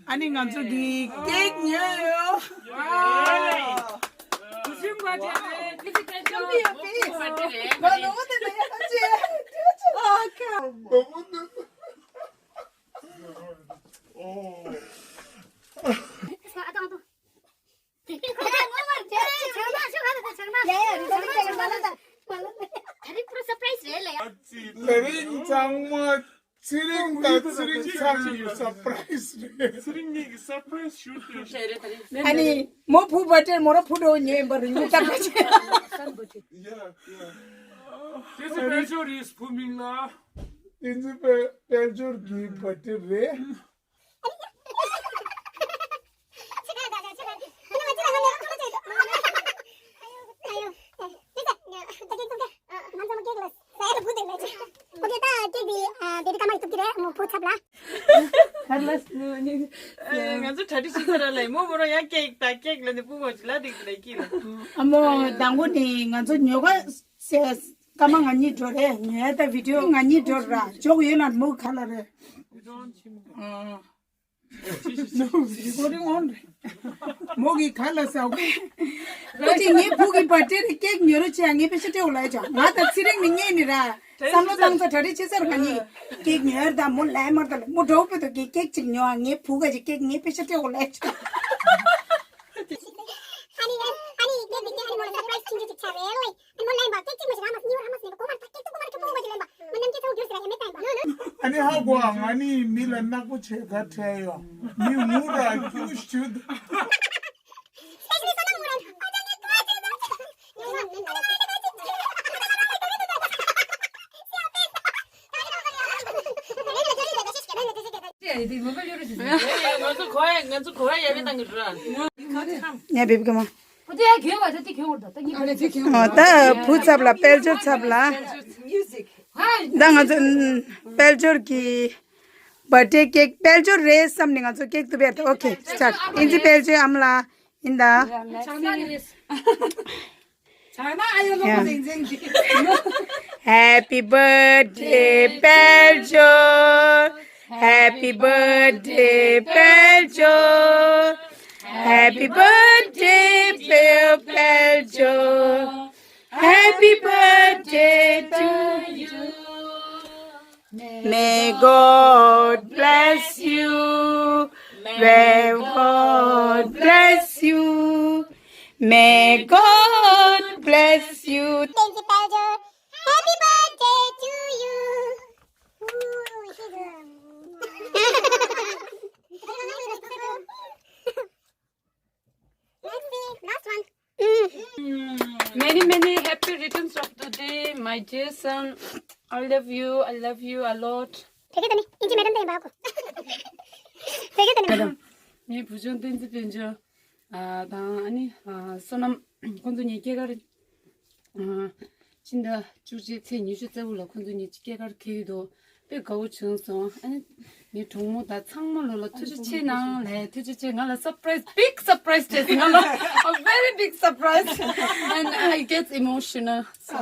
ཨ་ནི་ང་ཚོ་གི་ཀེག་ཉོས་ཡོད། ལས་རིགས་ཚང་མ་ཚེ་རིང་དང་ཚེ་རིང་ཚང་གི་སར་པ་རའི་སི་རེད། ཚེ་རིང་གཉིས་ཀྱི་སར་པ་རའི་སི་ཞུ་ཚེ་རིང་གཉིས་ཀྱི་སར་པ་རའི་སི་ཞུ་དེ། ཨ་ནི་མོ་བུ་བར་ཐི་ཌེ་མོ་ར་བུ་འགྲོ་ཉེ་བར་ཉུ་ཏག་ཏག་ཅེ། ཡ་ཡ། དེ་ཚེ་དཔལ་འབྱོར་རེད་བུ་མིང་ལ། དེ་ཚེ་དཔལ་དཔལ་འབྱོར་གྱི་བར་ཐི་ཌེ་རེད། ང་ཚོ་གྲ་སྒྲིག་ཞིག་ཚར་ལ་ལས་མོ་མོ་རང་ཡང་ཀེག་དང་ཀེག་ལ་ནི་སྤུ་མོ་ཅིག་ལ་འདེགས་ལ་ཀི་ལ། ཨ་མོ་དང་པོ་ནི་ང་ཚོ་ཉོ་ག་སེ་སྐར་མ་ང་གཉིས་འགྲོ་རེད། ཉོ་ཡ་ད་བི་ཌི་ཡོ་ང་གཉིས་འགྲོ་ར་འཇོག་ཡོད་ན་མོ་ག་ལ་རེད། ཨ། མོ་གི་ག་ལ་ཟ་གི། ཁོ་ཅིག་ངའི་བུ་གི་བར་ཐི་ཌེ་རེད། ཀེག་ཉོ་རོགས་བྱེད་ཨ། ངའི་པེ་ཤ་སྤྲད་འོ་ལ་ཡ་ཅག་ང་དང་ཚེ་རིང་ནི་གཉིས་ནི་ར་བསམ་བློ་བཏང་ཚ་གྲ་སྒྲིག་བྱེད་ཚར་ག་ནི་ཀེག་ཉོ་ཡར་དང་མོ་ལས་མར་དང་མོ་འགྲོ་བོད་དུ་ཀེག་ཀེག་ཅིག་ཉོ་ཨ། ངའི་བུ་ག་ཅིག་ཀེག་ངའི་པེ་ཤ་སྤྲད་འོ་ལ་ཡ་ཅག་ཨ་ནི་ཨ་ནི་ཀེག་དེ་ཨ་ནི་མོ་ལ་སར་པ་རའི་སི་ཆུང་ཆུང་ཅིག་ཆགས་རེད་ལོ། ཨ་ནི་མོ་ལན་པ་ཀེག་ཅིག་མ་ཞིག་ར་མ་སི་ཉི་བ་ར་མ་སི་ནི་གོ་མ་ད་ཀེག་ཏུ་གོ་མ་ར་ཁྱོད་པོ་པོ་ཅིག་ལན་པ་མོ་ནམ་ཀེག་ཚང་རྒྱུ་ཟེར་ཡ་མེད་ད་ཡིན་པ། ཨ་ནི་ཧ་གོ་ཨ། ང་ནི་མི་ལ་ནག་པོ་བྱེད་ག་ཁྲེལ་ཡོད། མི་ངུ་ར་ཁྱུ་ཤུད། ང་ཚོ་གོ་ཡ་ང་ཚོ་གོ་ཡ་ཡ་བི་དང་གི་ར། ཡ་བི་བི་ཀ་མ། ཨོ་ད་བུ་ཚབ་ལ་དཔལ་འབྱོར་ཚབ་ལ། ད་ང་ཚོ་དཔལ་འབྱོར་གྱི་བར་ཐི་ཌེ་ཀེག་དཔལ་འབྱོར་རེད་བསམ་ནས་ང་ཚོ་ཀེག་ཏུ་བེར་ཏུ་ཨོ་ཁེ་སི་ཊར་ཊི་ཨིན་ཇི་དཔལ་འབྱོར་ཨམ་ལ་ཡིན་ད། Happy birthday དཔལ་འབྱོར། Happy birthday དཔལ་འབྱོར། Happy birthday དཔལ་འབྱོར། Happy birthday to you. May God bless you. May God bless you. May God bless you. Thank you, Pedro. Happy birthday to you. Let's see, last one. Many, many happy returns of the day, my dear son. I love you, I love you a lot. ཕེ་གེ་ཏ་ནི་ཨིན་ཇི་མེ་ཌམ་ཏེ་ཡིན་པ་ཧ་གོ། ཕེ་གེ་ཏ་ནི་མེ་ཌམ། ངའི་བུ་ཆུང་བསྟན་འཛིན་དཔལ་འབྱོར། ཨ་དང་ཨ་ནི་ཨ་བསོད་ནམས་ཁོང་ཚོ་གཉིས་སྐྱེས་སྐར་ཨ་ཕྱི་ཟླ་བཅུ་གཅིག་ཚེས་ཉི་ཤུ་རྩ་དགུ་ལ་ཁོང་ཚོ་གཉིས་སྐྱེས་སྐར་འཁེལ་ཡོད་དོ། དཔེ་དགའ་བོ་བྱུང་སོང་། ཨ་ནི་ངའི་གྲོགས་མོ་དང་ཚང་མ་ལོ་ལ་ཐུགས་རྗེ་ཆེ་གནང་ལེ། ཐུགས་རྗེ་ཆེ། ང་ལ་surprise, big surprise བྱས་ང་ལ་a very big surprise and I get emotional. So,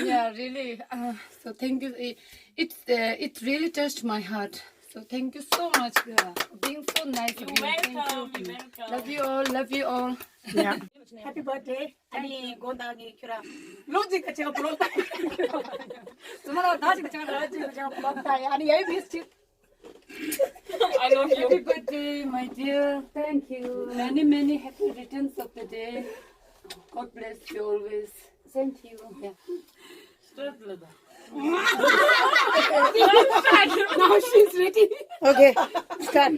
yeah, really. Uh, so thank you. It, it, uh, it really touched my heart. So thank you so much, uh, for being so nice of you. Thank you. Love you all. Love you all. Yeah. Happy birthday. ཨ་ནི་དགོང་དག་ནི་ཁྱོད་རང་ལོ་གཅིག་ག་ཆེ་བ་བུ་ལོག་ད། ཚང་མ་ལ་ཟླ་གཅིག་ག་ཆེ་བ་ཟླ་གཅིག་ག་ཆེ་བ་བུ་ལོག་ད། ཨ་ནི་ཡ་ཡི་བིས་ཅིག I love you. Happy birthday, my dear. Thank you. Many, many happy returns of the day. God bless you always. Same to you. Yeah. Start, Lada. Now she's ready. Okay, start.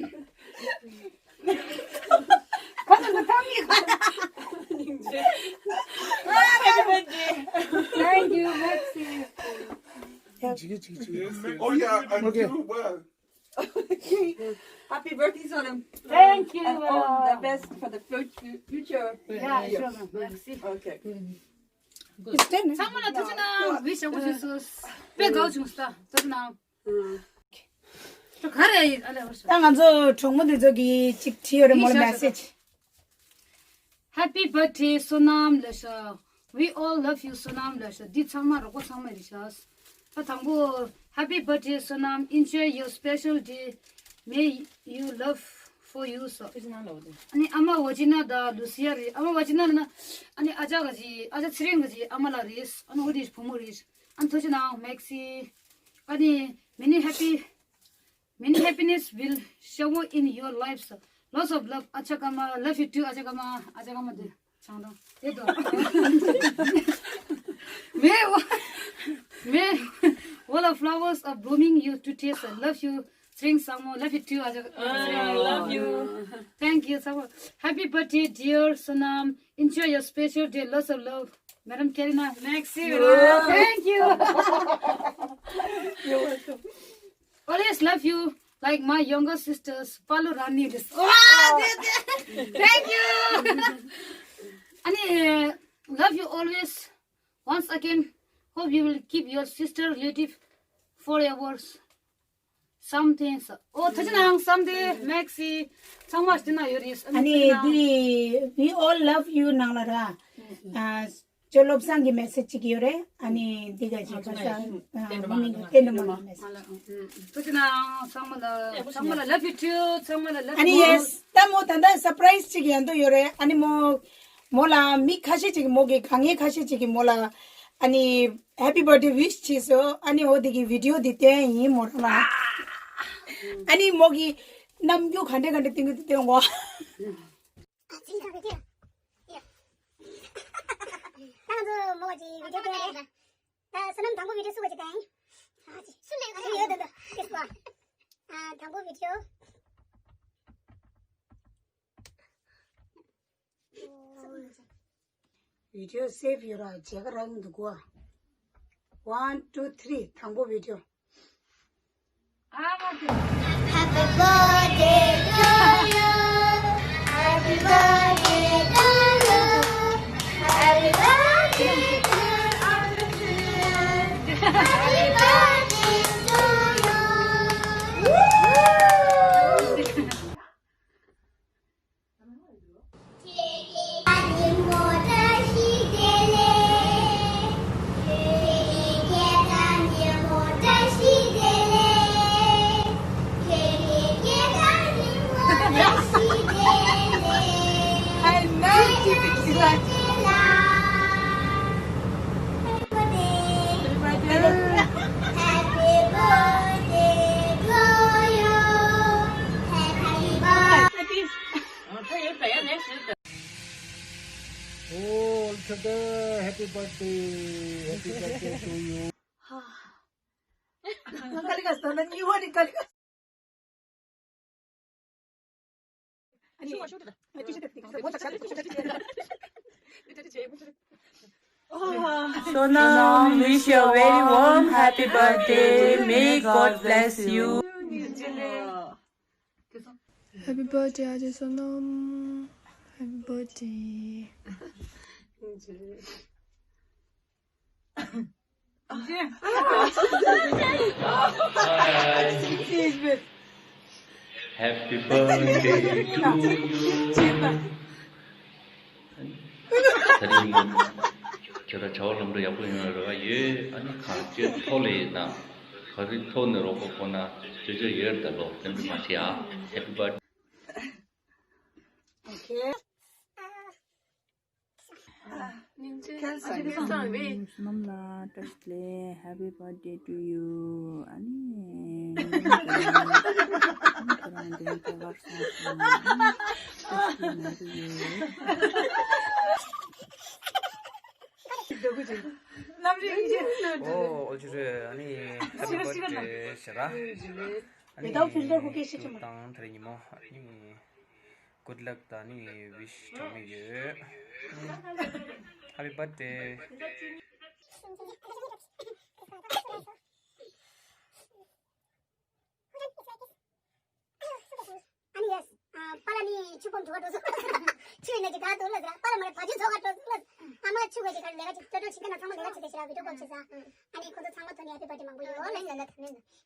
Thank you, merci. Oh yeah, and okay. You, well. Okay. Happy birthday, Sonam. Thank you. And all the best for the fut- future. Yeah, sure, ma'am. Merci. Okay. ཚང་མ་ལ་ཐུགས་རྗེ་གནང་། ཝི་ཤ་ཞུ་ཞུ། དཔེ་དགའ་བྱུང་ས། ཐུགས་རྗེ་གནང་། ད་ང་ཚོ་གྲོགས་མོ་འདི་ཚོ་གིས་ཅིག་བྲིས་ཡོད་རེད་མོ་ལ་མེ་སེ་ཇི། Happy birthday Sonam ལབ་ཤག We all love you Sonam ལབ་ཤག་འདི་ཚང་མ་རོགས་པ་ཚང་མ་རེད་ཤག་ད་དང་པོ། Happy birthday Sonam, enjoy your special day, may you love for you ཟེར། ཨ་ནི་ཨ་མ་ཝ་ཇི་ན་དང་ལུ་སི་ཡ་རེད། ཨ་མ་ཝ་ཇི་ན་ལབ་ན་ཨ་ནི་ཨ་ཅག་གི་ཨ་ཅག་ཚེ་རིང་གི་ཨ་མ་ལགས་རེད། ཨ་ནི་འོ་དེ་བུ་མོ་རེད། ཨ་ནི་ཐུགས་རྗེ་གནང་མེག་སི། ཨ་ནི་many happy Many happiness will shower in your lives. Lots of love, ཨ་ཅག་ཀརྨ། Love you too, ཨ་ཅག་ཀརྨ། ཨ་ཅག་ཀརྨ་དེ་ཆང་དང་དེ་དང་། May, may all the flowers are blooming you to taste. Love you, ཚེ་རིང་བཟང་མོ། Love you too, ཨ་ཅག་ཀརྨ། Love you. Thank you so much. Happy birthday, dear Sonam. Enjoy your special day. Lots of love, Madam Karina. Merci, Madam. Thank you. You're welcome. Always love you like my younger sisters, Palu Rani. This. Wow, thank you. ཨ་ནི། Love you always. Once again, hope you will keep your sister relative forever. Something. Oh, ཐུགས་རྗེ་གནང་། Something, Maxi. ཚང་མ་ཞིག་ན་ཡོད་རེད། ཨ་ནི་འདི་We all love you ནང་ལ་ར། ཨ། ཅོ་བློ་བཟང་གི་མེ་སེ་ཇི་ཅིག་ཡོད་རེད། ཨ་ནི་འདི་ག་ཅིག་ཁ་ཤས་མོ་མིང་གི་ཏེ་ནུ་མ་གི་མེ་སེ་ཇི། ཐུགས་རྗེ་གནང་། ཚང་མ་ལ། ཚང་མ་ལ་love you too. ཚང་མ་ལ་love you too. ཨ་ནི་yes ད་མོ་ད་ལྟ་surprise ཅིག་ཡོང་འདོད་ཡོད་རེད། ཨ་ནི་མོ་མོ་ལ་མི་ཁ་ཤས་ཅིག་མོ་གི་དཀའ་ངལ་ཁ་ཤས་ཅིག་གི་མོ་ལ་ཨ་ནི་happy birthday wish བྱས་སོང་། ཨ་ནི་འོ་དེ་གི་video འདི་བསྟན་ཡིན་མོ་རང་ལ། ཨ་ནི་མོ་གི་རྣམ་འགྱུར་ག་འདྲ་ག་འདྲ་སྟོན་གི་འདུག་སྟོན་གོ། ད་ང་ཚོ་མོ་གཅིག་video སྟོན་རེད། ད་བསོད་ནམས་དང་པོ་video སུ་ག་ཅིག་བསྟན། ཨ་ཅི་སུ་ལས་ག་ཡོད་ད་ད་ཨ་དང་པོ་video། video save ཡོད་ར་བྱེད་ག་རག་གི་འདུག་གོ། One, two, three. དང་པོ་video། Happy birthday to you. Happy birthday to you. Happy birthday to you. Happy birthday to you. I love you. Happy birthday to you. Happy birthday. Oh, Happy birthday. Happy birthday to you. Sonam, wish you a very warm happy birthday. May God bless you. Happy birthday, Aje Sonam. Happy birthday. Happy birthday to you. ད་རིང་ཁྱེད་རང་བྱ་བ་ལམ་འགྲོ་ཡག་པོ་ཡོང་བའི་རེ་བ་ཡོད། ཨ་ནི་གང་ཅི་ཐོག་ལ་ཡིན་ན་ག་རེ་ཐོག་ནས་རོགས་པ་དགོས་ན་ཅོ་ཅོ་ཡོད་ད་ལོ་སེམས་ཁྲལ་མ་བྱེད་ཨ། Happy birthday. Okay. ཁྱེད་ཚང་བས། བསོད་ནམས་ལགས་བཀྲ་ཤིས་བདེ་ལེགས། Happy birthday to you. ཨ་ནི། ཁྱེད་རང་འདི་ནས་ལྟ་གར་སོང་སོང་། བཀྲ་ཤིས་བདེ་ལེགས་ཡོད། ཨོ་ཨོལ་ཅི་རེད། ཨ་ནི་Happy birthday ཟེར་ར། ཨ་ནི་Without filter ཧུ་ཀེ་ཤི་ཅི་མ། དང་དེ་རིང་ཉི་མ་ཨ་ནི། Good luck ད་ནི་wish གྲངས་མེད་ཡོད། Happy birthday. ཨ་ནི་ཡེས། ཨ། པཱ་ལགས་ནི་ཆུ་སྦོམ་དྲུག་པ་འགྲོ་སོང་། ཆུ་ཡིན་ན་ཅིག་ག་འདུག་ལབ་ཟེར། པཱ་ལགས་མ་རེད། བ་ཕྱུགས་ཚོ་ག་འགྲོ་སོང་ལབ། ཨ་མ་ཆུ་ག་ཅིག་ག་ལས་ཀ་ཅིག་ཅོ་ཅོ་ཞིག་ག་ན་ཚང་མ་ལས་ཀ་ཅིག་དེ་ཤི་ར་བི་ཌིའོ་ཀོལ་བྱེད་ས། ཨ་ནི་ཁོང་ཚོ་ཚང་མ་ཐོག་ནས་happy birthday མང་པོ་ཡོད་ལབ་ཟེར་ལབ།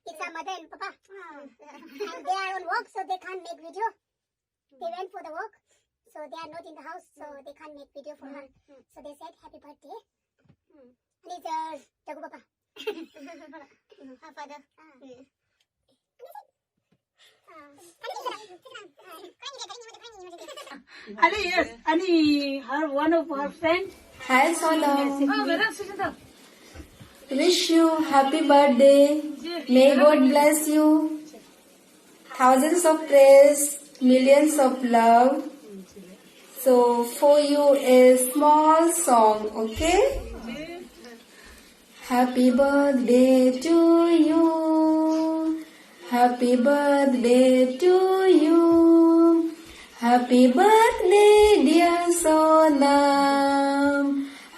It's a mother and papa. And they are on work, so they can't make video. They went for the work, so they are not in the house, so they can't make video for her. So they said happy birthday. And it's a Jagu Papa. Her father. Ali, yes, Ali, her, one of her friend. Hi, Sonam. Wish you happy birthday. May God bless you. Thousands of prayers, millions of love. So for you a small song, okay? Happy birthday to you. Happy birthday to you. Happy birthday, dear Sonam.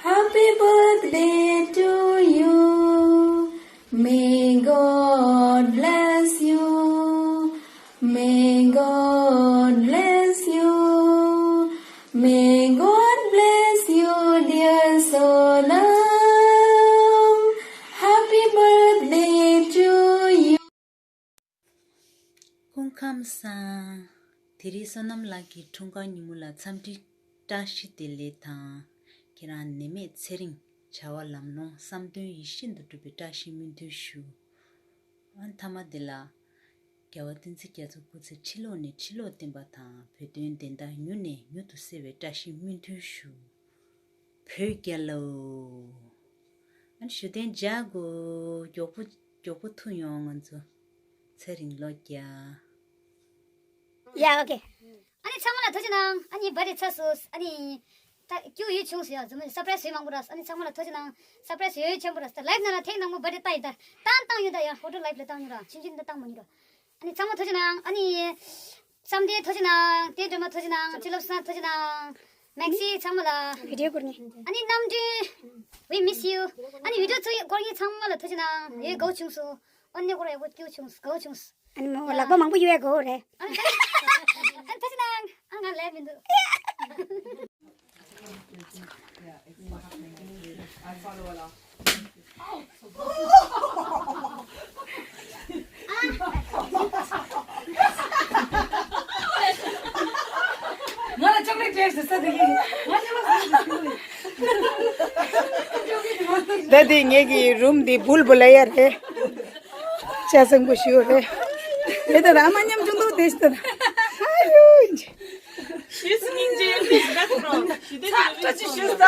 Happy birthday to you. May God bless you. May God bless you. May God bless you, dear Sonam. Happy birthday to you. སྐུ་ཁམས་བཟང་། དེ་རིང་བསོད་ནམས་ལགས་ཀྱི་འཁྲུངས་སྐར་ཉིན་མོ་ལ་འཚམས་འདྲི་བཀྲ་ཤིས་བདེ་ལེགས་དང་། ཁྱེད་རང་ནད་མེད་ཚེ་རིང་། བྱ་བ་ལམ་ལྷོང་། བསམ་དོན་ཡིད་བཞིན་དུ་འགྲུབ་པའི་བཀྲ་ཤིས་སྨོན་འདུན་ཞུ། ཨ་མཐའ་མ་དེ་ལ། རྒྱལ་བ་བསྟན་འཛིན་རྒྱ་མཚོ་སྐུ་ཚེ་ཁྲི་ལོ་ནས་ཁྲི་ལོ་བརྟན་པ་དང་། བོད་དོན་བདེན་མཐའ་མྱུར་ནས་མྱུར་དུ་གསལ་བའི་བཀྲ་ཤིས་སྨོན་འདུན་ཞུ། བོད་རྒྱལ་ལོ། ཨ་ནི་ཞུ་རྟེན་འཇགས་དགོས། མགྱོགས་པོ་མགྱོགས་པོ་ཐུག་ཡོང་། ང་ཚོ་ཚེ་རིང་ལོ་བརྒྱ། ཡ་ཨོ་ཁེ། ཨ་ནི་ཚང་མ་ལ་ཐུགས་རྗེ་གནང་། ཨ་ནི་བར་ཌེ་ཚར་སོང་། ཨ་ནི་ད་སྐྱུག་ཡོད་བྱུང་སོང་ཡ། རྫུན་མ་སར་པ་རའི་སི་ཡོད་མང་པོ་ར། ཨ་ནི་ཚང་མ་ལ་ཐུགས་རྗེ་གནང་། སར་པ་རའི་སི་ཡོད་ཆེན་པོ་ར། ད་ལའིབ་ནང་ལ་ཐེངས་དང་པོ་བར་ཌེ་བཏང་ཡིན། ད་བཏང་བཏང་ཡོད། ད་ཡ་ཧོ་ཊེལ་ལའིབ་ལ་བཏང་ཡོད་ར། ཆུང་ཆུང་འདི་བཏང་མ་ཡིན་ར། ཨ་ནི་ཚང་མ་ཐུགས་རྗེ་གནང་། ཨ་ནི། བསམ་གཏན་ཐུགས་རྗེ་གནང་། བསྟན་སྒྲོལ་མ་ཐུགས་རྗེ་གནང་། ཕྱི་ལོགས་སུ་ཐུགས་རྗེ་གནང་། མེག་སི་ཚང་མ་ལ། བི་ཌིའོ་སྐོར་ངེས། ཨ་ནི་རྣམ་སྤྲུལ། We miss you. ཨ་ནི་བི་ཌིའོ་ཚུར་སྐོར་ངེས་ཚང་མ་ལ་ཐུགས་རྗེ་གནང་། ཡོད་དགའ་བོ་བྱུང་སོང་། ཨ་ནི་སྐོར་ཡག་པོ་སྐྱིད་བྱུང་། དགའ་བོ་བྱུང་། ཨ་ནི་མོ་ལག་པ་མང་པོ་ཡོད་ཡ་དགའ་བོ་རེད། ཨ་ནི་ཐུགས་རྗེ་གནང་། ཨ་ང་ལས་མི་འདུག་ང་ལ་ཅོག་ལེ་ཊི་ཊེསི་ཟེར་ས་དེ་ཡིན། ང་ཉལ་ལ་ཟེར་ས་དེ་ཡིན། ད་དེ་ངེད་ཀྱི་རུམ་འདི་བུལ་བུལ་ཡ་རེད། ཅ་སང་པོ་ཞུ་རེད། དེ་ལྟར་ཨ་མ་མཉམ་ཆུང་དུ་དེ་ཞིག་ད། ཨ་ཡོ། ཞུས་སྙིང་རྗེ་མི་ཟ་ཁོ་རང་ཞུ་དེ་ཚ་ཅི་ཞུས་ད།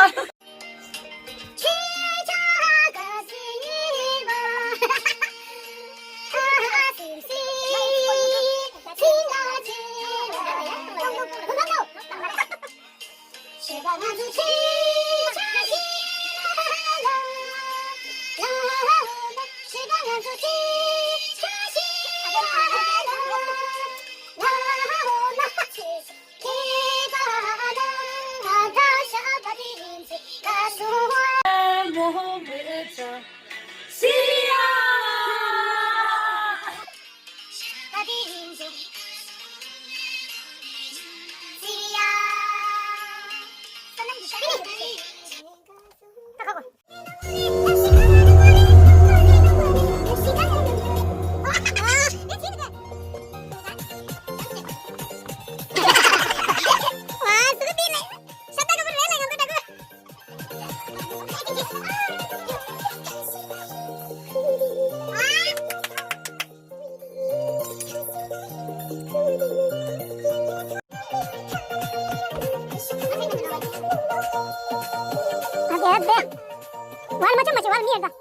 ཨ་དེ་ཨ་དེ། ཝལ་མ་ཅོ་མ་ཅོ་ཝལ་མི་ཡར་ད།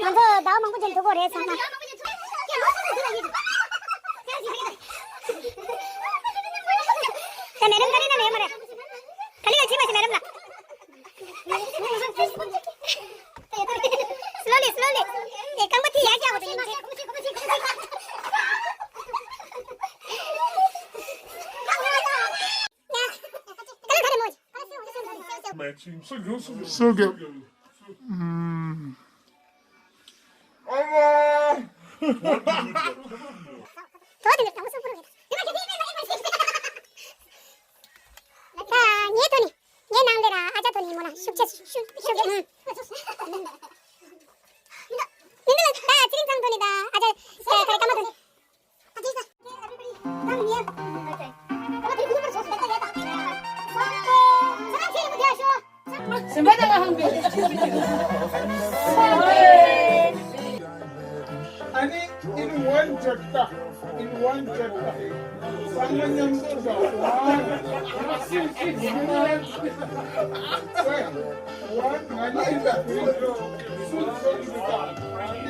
ང་ཚོ་ཟླ་བ་མང་པོ་ཅིག་འདུག་གོ་རེད་ཚང་མ། ད་མེ་ཌམ་ག་རེ་ན་མེད་མ་རེད། ག་ལེ་ག་ཕྱིན་པ་ཞིག་མེ་ཌམ་ལ། Slowly, slowly. ཨེ་རྐང་པ་དེ་ཡར་བཀྱག་དགོས་འདུག་ཡིན་ཚེ། So good. Mm. ངའི་ཐོག་ནས། ངའི་ནང་ལ་ར་ཨ་ཅག་ཐོག་ནས་མོ་ལ་ཤུགས་ཆེ་ཤུགས་ཤུགས་ཤུགས། མི་འདུག་ལ་ད་ཚེ་རིང་ཚང་ཐོག་ནས་ད་ཨ་ཅག་ད་ག་རེ་ཀརྨ་ཐོག་ནས། ཨ་ནི་in one ཇོ་ཏ། In one ཇོ་ཏ། ཚང་མ་མཉམ་དུ་ཟ། One, one, ང་ནི་ད། སུ་ཚོ་ཡིན་ད།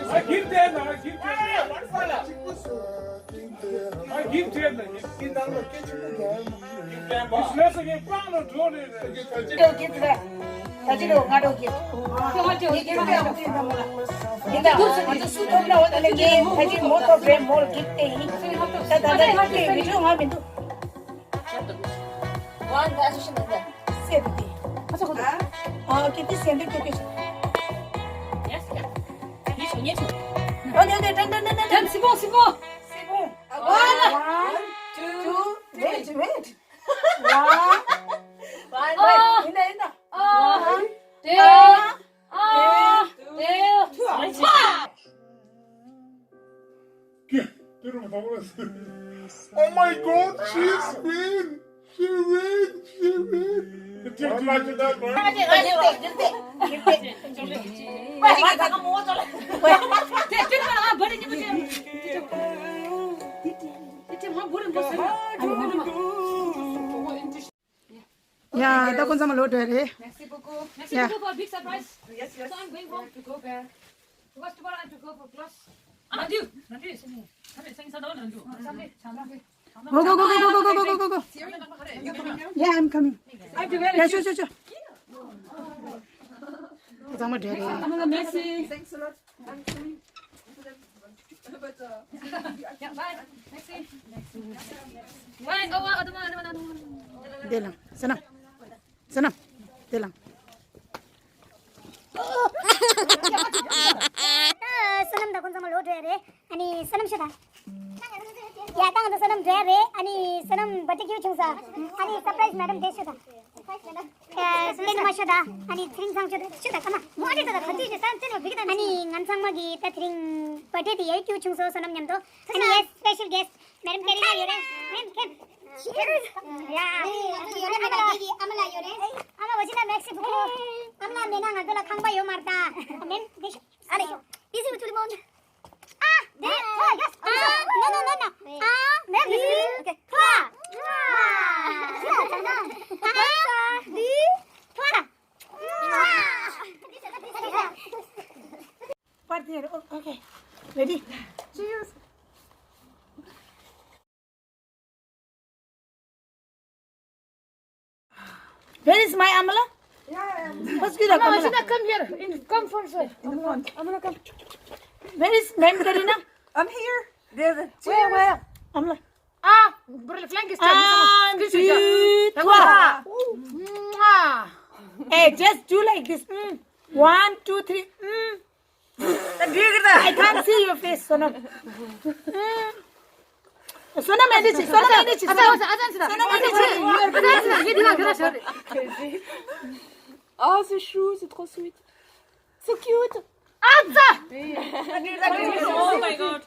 ཨ་གིར་དེ་ན་གིར་དེ་ན། ཨ་གིར་དེ་ན་གིར་དེ་ན་ལོ་སྐད་ཆེན་པོ་རྒྱག་ཡོད་མ། It's less again. ད་ཅི་རེད་ང་འགྲོ་གི། ཡིན་ད། ང་ཚོ་སུ་ཐོབ་ན་འོ་ད་ལས་ངས་ད་ཅི་མོ་ཐོབ་རེད་མོར་གིབ་ཏེ་ཡིན། ད་ད་ད་ཡིན་ཏེ་བི་ཌིའོ་ང་མི་འདུག་ཝན་ད་ཨ་ཤི་ཤི་ན་ད། སེ་དེ་དེ། ཨ་ཚོ་གོ་ད། ཨ་ཀི་ཏི་སེ་འདི་ཀྱོ་ཀྱོ་ཤི། ཡེ་སི་ཡེ་སི། ཡེ་ཆོ་ཡེ་ཆོ། ཨ་དེ་དེ་ཏན་ཏན་ཏན་ཏན། སི་བོང་སི་བོང་། སི་བོང་། One, two, wait, wait. One, one. ཡིན་ད་ཡིན་ད། ཨ། དེ། ཨ། དེ། ཨ། Oh my God, she's win! She win! She win! ཡ། ད་ཁོང་ཚང་མ་ལོག་འགྲོ་རེད། Merci beaucoup. Merci beaucoup for a big surprise. Yes, yes. So I'm going home to go back. Because tomorrow I have to go for class. Matthew, Matthew, Sunday, Sunday, Sunday, Sunday. Go, go, go, go, go, go, go, go, go, go. Yeah, I'm coming. I have to wear a Yeah, sure, sure, sure. ཁོང་ཚང་མ་འགྲོ་རེད། I'm gonna miss you. Thanks a lot. དེ་ལ་སོ་ནམ། སོ་ནམ། དེ་ལ། སོ་ནམ་དང་ཁོང་ཚང་མ་ལོག་འགྲོ་ཡ་རེད། ཨ་ནི་སོ་ནམ་ཤོད་དང་། ཡ་ད་ང་ཚོ་སོ་ནམ་འགྲོ་ཡ་རེད། ཨ་ནི་སོ་ནམ་བར་ཐི་ཌེ་ཁྱོད་བྱུང་ས། ཨ་ནི་སར་ཕ་རའི་ཛི་མེ་ཌམ་དེ་ཤོད་དང་། ཨ་ལེན་མ་ཤོད་ད། ཨ་ནི་ཚེ་རིང་ཚང་ཤོད་ད། ཤོད་ད་ཀ་མ། མོ་ཨ་ཏི་ད་ད་ཁ་ཏི་ཡོད་ད་ཙེ་ནོ་བི་གི་ད། ཨ་ནི་ང་ཚང་མ་གི་ད་དེ་རིང་བར་ཐི་ཌེ་དེ་ཡ་ཁྱོད་བྱུང་སོ། སོ་ནམ་མཉམ་དུ། ཨ་ནི་ཡེ་སི་སི་པེ་ཤལ་གེ་སི་ཊི་མེ་ཌམ་ཀེ་རི་ན་ཡོད་རེད། མེམ་ཁེམ། ཡ། ཨ་ནི་ང་ཚོ་ཡོད་ན་ང་ཚོ་གི་ཨ་མ་ལགས་ཡོད་རེད། ཨ་མ་བོ་ཅི་ན་མེག་སི་བུ་ཁོ། ཨ་མ་ལགས་མེད་ན་ང་ཚོ་ལ་ཁང་པ་ཡོད་མ་རེད་ད། མེམ་དེ་ཤོད། ཨ་ལེ་ཤོད། This is too much. Ah, there. Ah, yes. Ah, no, no, no, no. Ah, there. Okay. Trois. Ah, deux, trois. Part there. Oh, okay. Ready? Cheers. Where is my Amala? Yeah, yeah. First, give the Amala, Amala. Come here. In, come first. In the front. Amala, come. Where is Ma'am Karina? I'm here. Where, where? I'm like, ah, bro, flying kiss. And screenshot. Hey, just do like this. Mm. One, two, three. Mm. I can't see your face, Sonam. Mm. Sonam, energy, Sonam, energy, Sonam. Sonam, energy. Oh, c'est chou, c'est trop sweet. So cute. Oh my god.